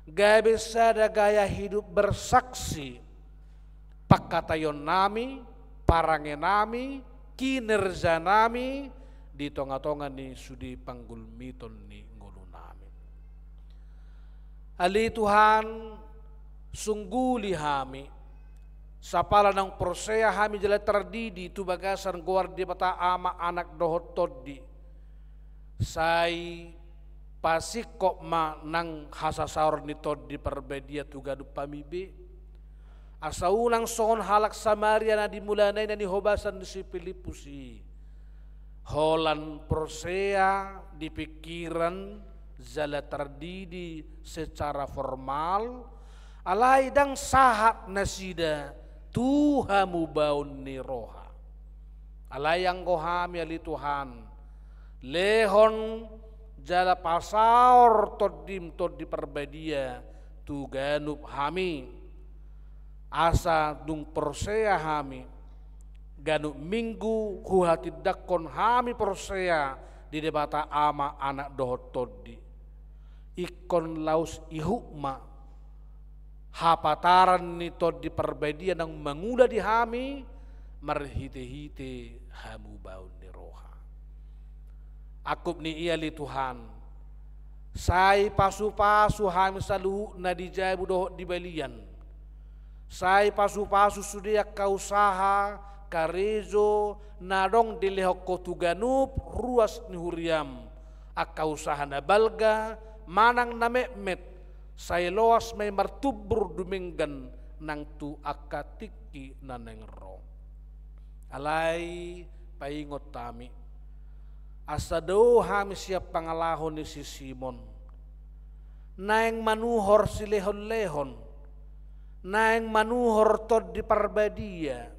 Gabe sada gaya hidup bersaksi, pangkataionnami, parangenami, kinerjanami, di tonga-tonga ni sude panggulmiton ni ngolunami. Ale Tuhan, sungguli hami, sapala naung porsea hami jala tardidi tu bagasan goar Debata Ama, Anak dohot Tondi. Sai pasingkop ma nang hasasaor ni Tondi Parbadia tu ganup hami be. Asa unang songon halak Samaria na di mulana i na nihobasan ni si Pilippus i. Holan porsea di pingkiran jala tardidi secara formal, alai ndang sahat nasida tu hamubaon ni roha. Alai anggo hami ale Tuhan, lehon jala pasaor Tondim Tondi Parbadia tu ganup hami. Asa dung porsea hami, ganup minggu huhatindangkon hami porsea di Debata Ama, Anak dohot Tondi. Ingkon laos ihut ma hapataran ni Tondi Parbadia naung mangula di hami marhite-hite hamubaon ni roha. Angkup ni i ale Tuhan, sai pasu-pasu hami saluhutna di jabu dohot di balian. Sai pasu-pasu sude angka usaha, karejo, na adong dilehon Ho tu ganup ruas ni huriam. angka usaha na balga manang na metmet, sai loas ma i martumbur dumenggan nang tu angka tingki na naeng ro. Alai paingot hami, asa dao hami sian pangalaho ni si Simon, naeng manuhor silehonlehon, naeng manuhor Tondi Parbadia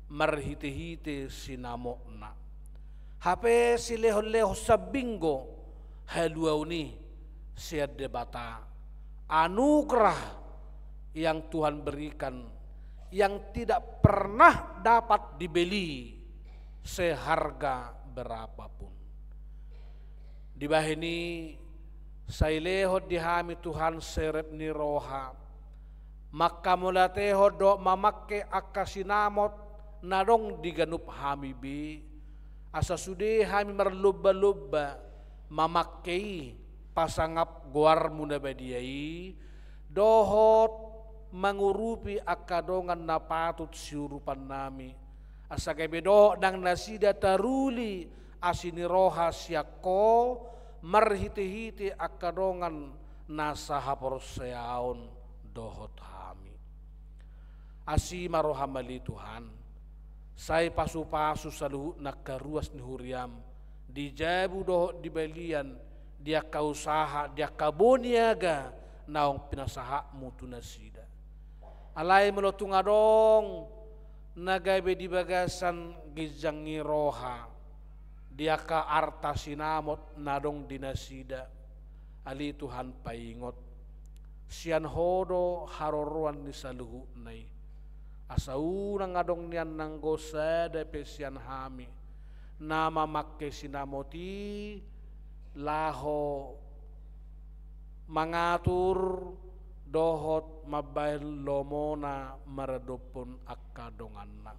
marhitehite sinamotna. Hape silehonlehon sambinggo haluaon i sian Debata, anugerah yang Tuhan berikan, yang tidak pernah dapat dibeli seharga berapapun. Dibahen i, sai lehon di hami Tuhan serep ni roha, mangkamauliatehon dohot mamangke angka sinamot na adong di ganup hami be, asa sude hami marlomba-lomba mamangke i, pasangap goarmu na badia i, dohot mangurupi angka dongan na patut siurupan nami, asa gabe dohot nang nasida taruli asi ni roha sian Ho, marhitehite angka dongan na sahaporseaon dohot hami. Asi ma roham ale Tuhan, sai pasupasu saluhutna angka ruas ni huriam, di jabu dohot di balian, di angka usaha, di angka boniaga naung pinasahatmu tu nasida. Alai molo tung adong na gabe di bagasan ginjang ni roha, di angka arta sinamot na adong di nasida, ale Tuhan paingot, sian Ho do haroroan ni saluhutna i. Asa unang adong nian nanggo sada pe sian hami na mamangke sinamot i laho mangatur dohot mambahen lomona maradophon angka donganna.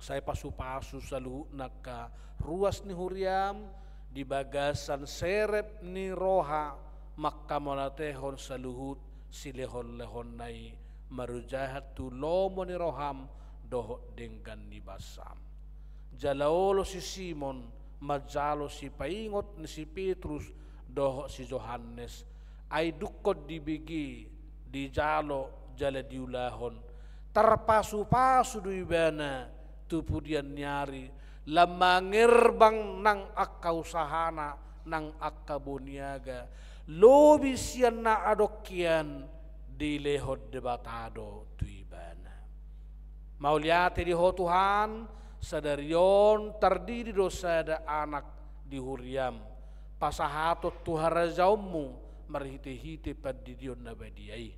Sai pasupasu saluhutna angka ruas ni huriam di bagasan serep ni roha, mangkamauliatehon saluhut silehonlehonna i, marojahan tu lomo ni roham dohot denggan ni basam. Jala olo si Simon manjalo sipaingot ni si Petrus dohot si Johannes, ai dungkon dibege, dijalo jala diulahon, tarpasupasu do ibana tu pudian ni ari, lam mangerbang nang angka usahana, nang angka boniaga, lobi sian na adong hian dilehon Debata do tu ibana. Mauliate di Ho Tuhan, sadari on tardidi do sada anak di huriam, pasahaton tu harajaonmu marhitehite pandidion na badia i.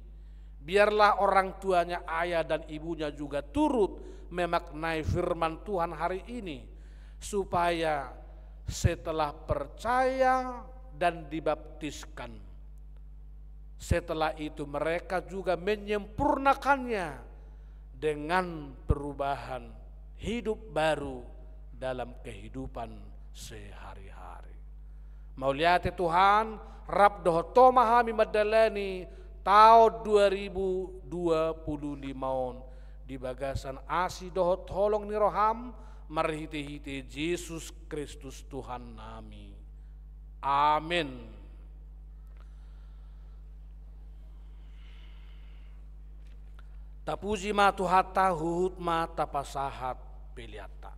Biarlah orang tuanya, ayah dan ibunya juga turut memaknai firman Tuhan hari ini, supaya setelah percaya dan dibaptiskan, setelah itu mereka juga menyempurnakannya dengan perubahan hidup baru dalam kehidupan sehari-hari. Mauliate Tuhan, rap dohot Ho ma hami mandalani taon dua ribu dua puluh lima on di bagasan asi dohot holong ni roham, marhitehite Jesus Kristus Tuhan nami. Amen. Tapuji ma Tuhanta, huhut ma tapasahat peleanta.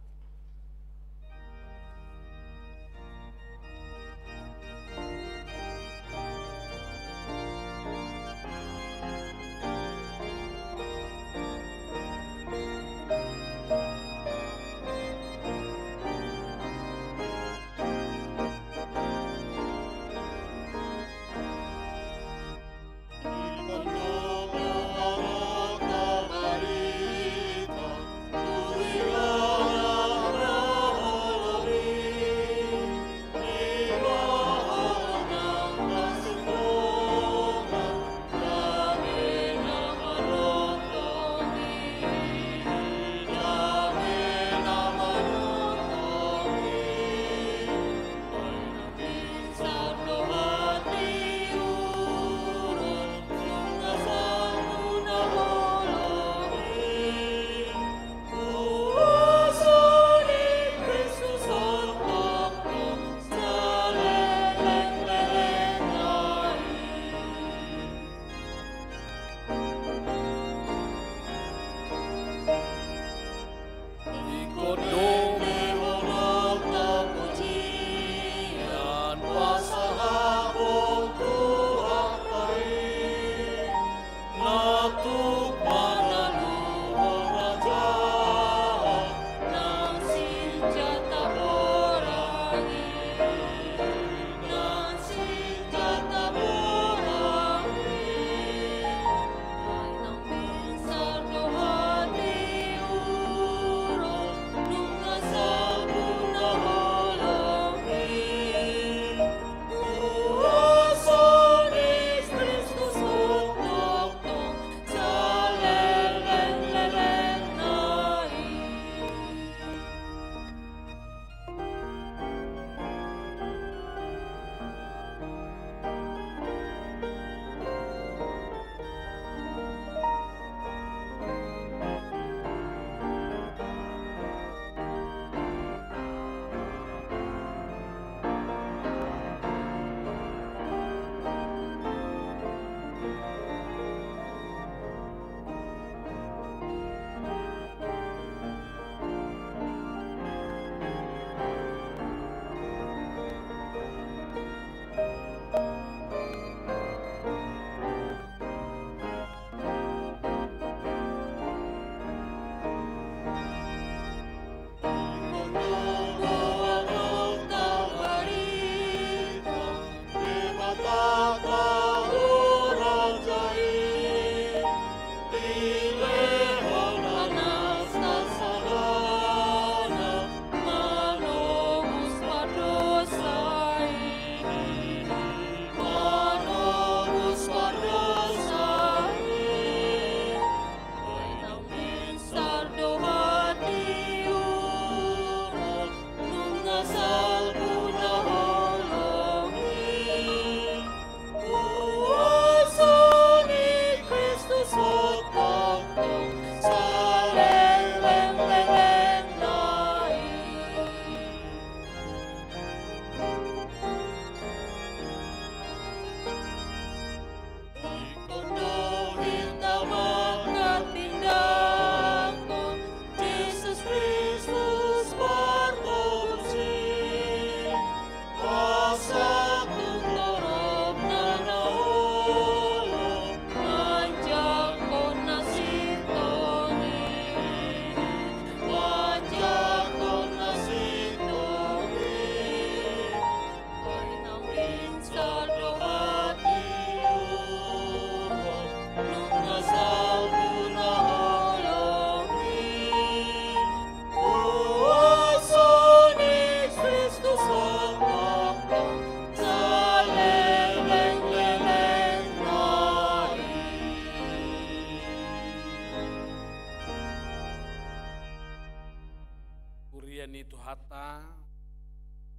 Ni Tuhanta,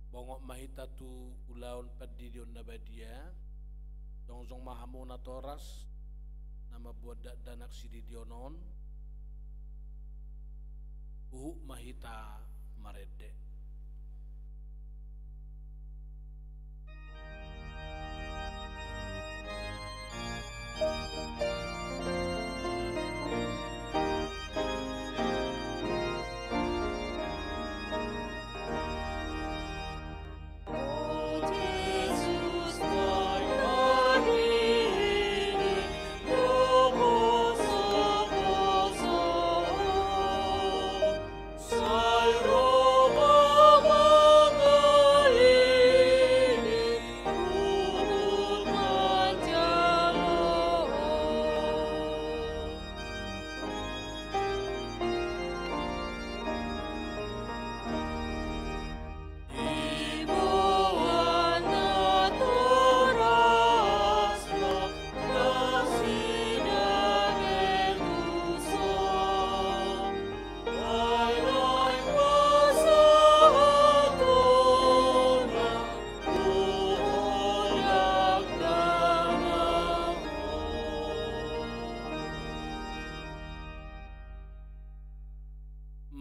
bongot ma hita tu ulaon pandidion na badia. Jongjong ma hamu natoras na mamboan dakdanak sididion on. Huhut ma hita marende.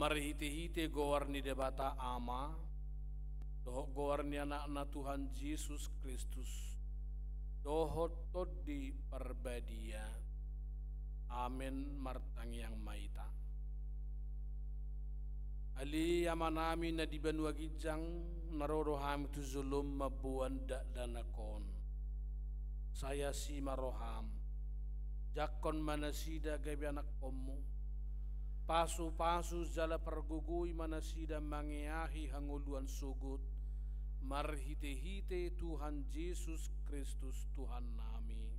Marhite-hite goar ni Debata Ama, dohot goar ni Anakna Tuhan Jesus Kristus, dohot Tondi Parbadia. Amen. Martangiang ma hita. Ale Amanami na di banua ginjang, na ro do hami tu jolom mamboan dakdanak on. Sai asi ma roham. Jangkon ma nasida gabe anakkonmu. Pasu-pasu jala pargogoi ma nasida mangeahi hangoluan sogot, marhite-hite Tuhan Jesus Kristus Tuhannami.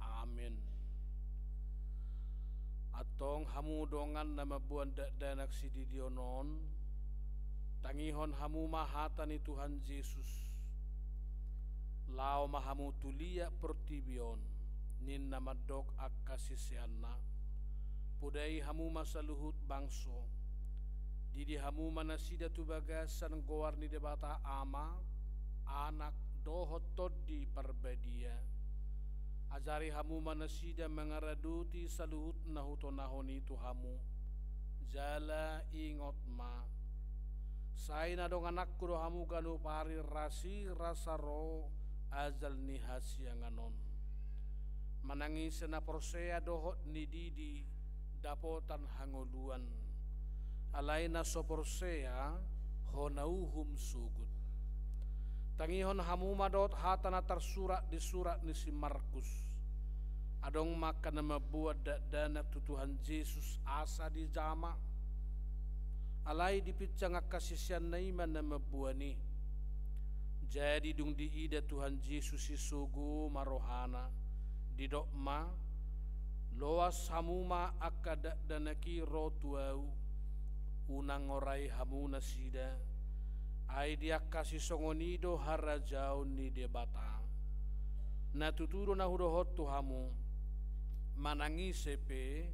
Amen. Antong hamu dongan na mamboan dakdanak sididion on, tangihon hamu ma hata ni Tuhan Jesus. Laho ma hamu tu liat portibi on, ninna mandok angka siseanna. Podai hamu ma saluhut bangso. Didi hamu ma nasida tu bagasan goar ni Debata Ama, Anak, dohot Tondi Parbadia. Ajari hamu ma nasida mangaradoti saluhut na hutonahon i tu hamu. Jala ingot ma, sai na dongananku do hamu ganup ari rasirasa ro ajal ni hasiangan on. Manang ise na porsea dohot nididi dapotan hangoluan. Alai na so porsea, hona uhum sogot. Tangihon hamu ma dohot hata na tarsurat di surat ni si Markus. Adong ma angka na mamboan dakdanak tu Tuhan Jesus asa dijama. Alai dipinsang angka siseanna i ma na mamboan i. Jadi dung diida Tuhan Jesus i sogo ma rohana, didok ma, loas hamu ma angka dakdanak i ro tu ahu, unang orai hamu nasida, ai di angka sisongon i do harajaon ni Debata. Na tutu do na hudohot tu hamu, manang ise pe,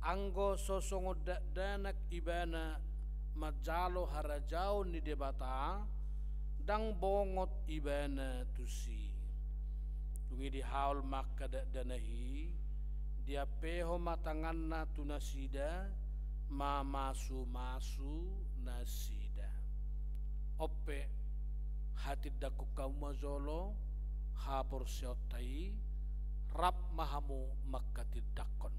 anggo so songon dakdanak ibana manjalo harajaon ni Debata, ndang bongot ibana tusi. Dung i dihaol ma angka dakdanak i, diampehon ma tanganna tu nasida, mamasumasu nasida. On pe, hatindangkon hamu ma jolo haporseaonta i, rap ma hamu manghatindangkon.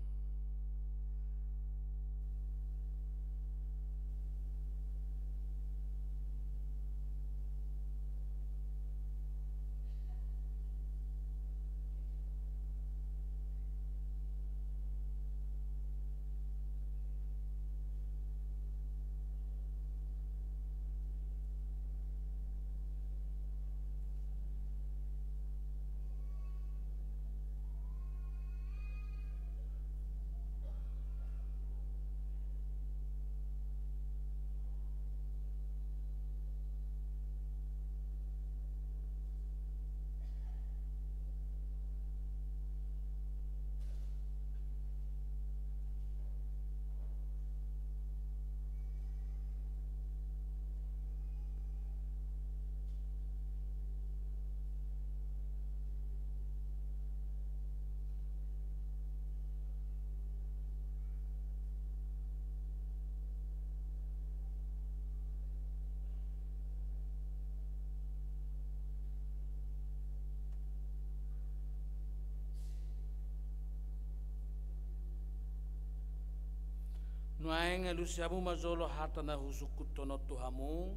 Nuaeng alusi hamu ma jolo hata na husungkunhon on tu hamu.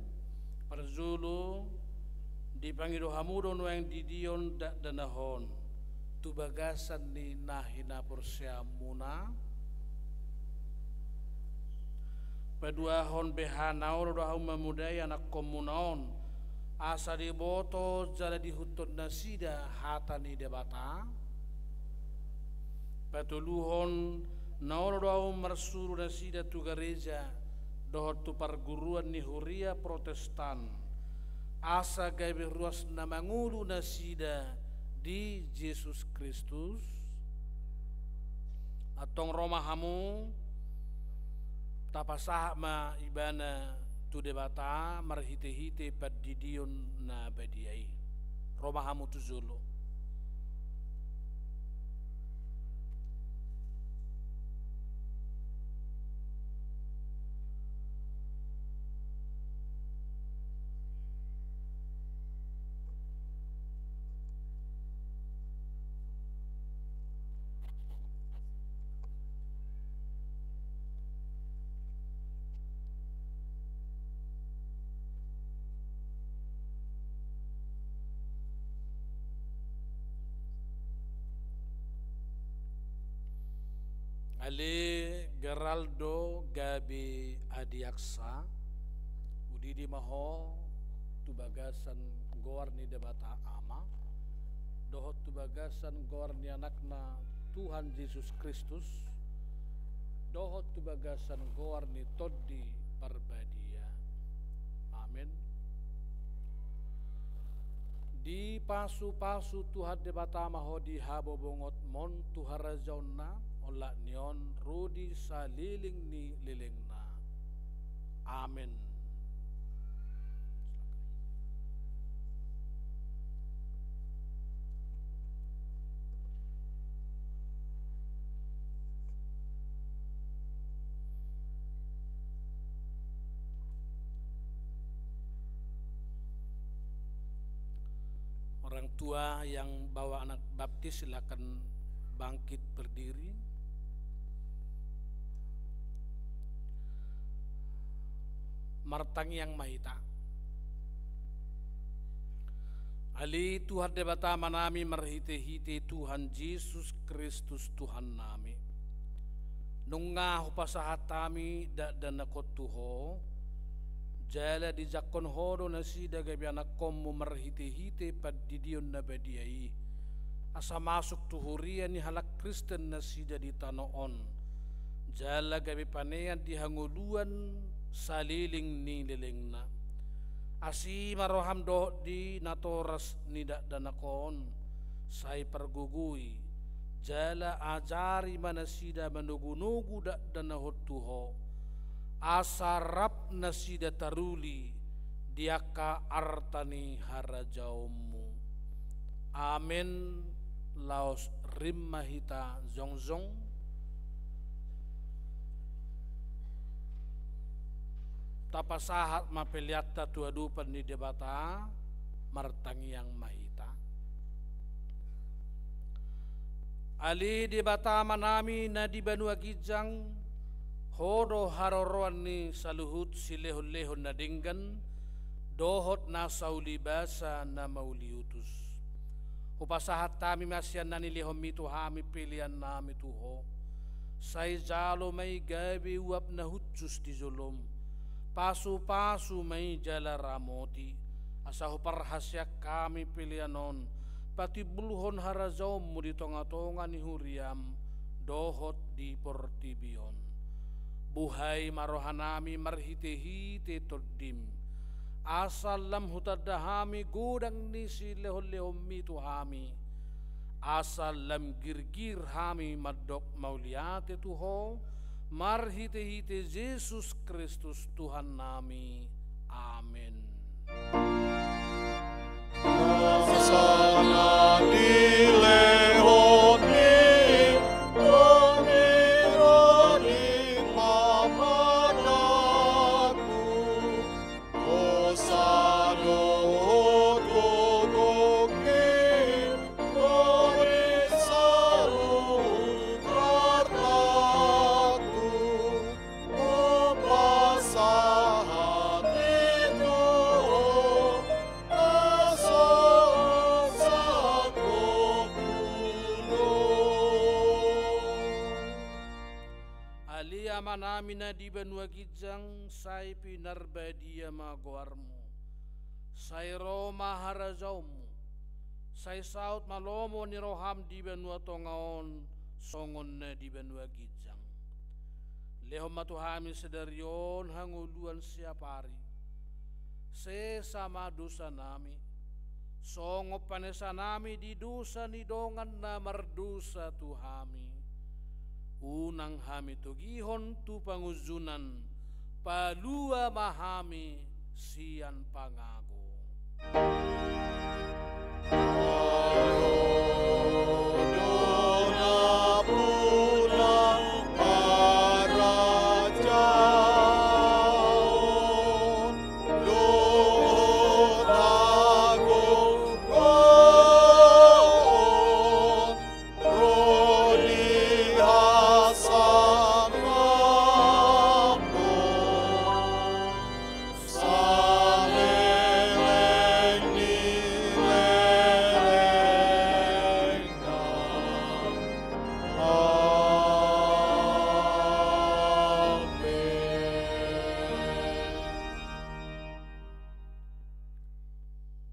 Parjolo, dipangido hamu do nuaeng didion dakdanak on tu bagasan ni na hinaporseaonmuna? Paduahon, beha na olo do hamu mamodai anakkonmuna on, asa diboto jala diihuthon nasida hata ni Debata? Patoluhon, na olo do hamu marsuru nasida tu gareja dohot tu parguruan ni huria Protestan, asa gabe ruas na mangolu nasida di Jesus Kristus? Antong ro ma hamu, tapasahat ma ibana tu Debata marhitehite pandidion na badia i. Ro ma hamu tu jolo. Ale Geraldo gabe adiaksa, hudidi ma ho tu bagasan goar ni Debata Ama, dohot tu bagasan goar ni Anakna Tuhan Jesus Kristus, dohot tu bagasan goar ni Tondi Parbadia. Amen. Dipasupasu Tuhan Debata ma ho di habobongonmon tu harajaonna, olat ni on ro di saleleng ni lelengna. Amen. Orang tua yang bawa anak baptis, silakan bangkit berdiri. Martangiang ma hita. Ale Tuhan Debata Amanami marhitehite Tuhan Jesus Kristus Tuhannami, nunga hupasahat hami dakdanak on tu Ho, jala dijangkon Ho do nasida gabe anakkonmu marhitehite pandidion na badia i, asa masuk tu huria ni halak Kristen nasida di tano on, jala gabe panean di hangoluan saleleng ni lelengna. Asi ma roham dohot di natoras ni dakdanak on, sai pargogoi, jala ajari ma nasida manogunogu dakdanak on tu Ho, asa rap nasida taruli di angka arta ni harajaonmu. Amen. Laos rap ma hita jongjong. Tapasahat ma peleanta tu adopan ni Debata, martangiang ma hita. Ale Debata Amanami na di banua ginjang, Ho do haroroan ni saluhut silehonlehon na denggan dohot nasa uli basa na mauliutus. Hupasahat hami ma sian na nilehonmi tu hami peleannami tu Ho. Sai jalo ma i gabe uap na hushus di jolom. Pasupasu ma i jala ramoti, asa huparhaseang hami pelean on patimbulhon harajaonmu di tongatonga ni huriam dohot di portibi on. Buhai ma rohanami marhitehite Tondim, asa lam hutanda hami godang ni silehonlehonmi tu hami, asa lam girgir hami mandok mauliate tu Ho, marhitehite Jesus Kristus Tuhannami. Amen. Asa na dilehon ni Ho, ni Ho di pamatangku, hosa dohot gogongki, ro di saluhut artangku. Amanami na di banua ginjang, sai pinarbadia ma goarmu. Sai ro ma harajaonmu. Sai saut ma lomo ni roham di banua tonga on, songon na di banua ginjang. Lehon ma tu hami sadari on hangoluan siapari. Sesa ma dosanami, songon panesanami di dosa ni dongan na mardosa tu hami. Unang hami togihon tu pangunjunan, palua ma hami sian pangago.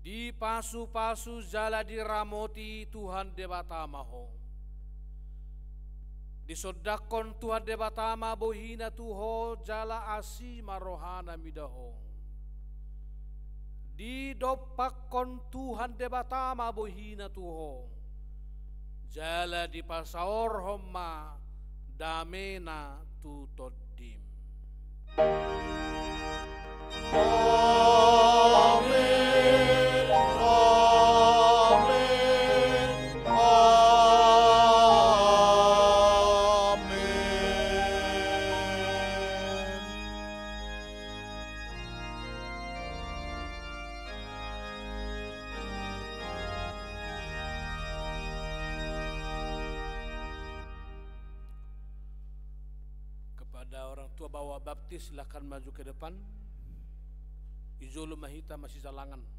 Dipasu-pasu jala diramoti Tuhan Debata ma ho. Disondangkon Tuhan Debata ma bohina tu ho jala asi ma rohana mida ho. Didompakkon Tuhan Debata ma bohina tu ho, jala dipasaorhon ma damena tu tondim. Amen, amen, amen. Kepada orang tua bawa baptis, silakan maju ke depan. Di jolo ma hita masijalangan.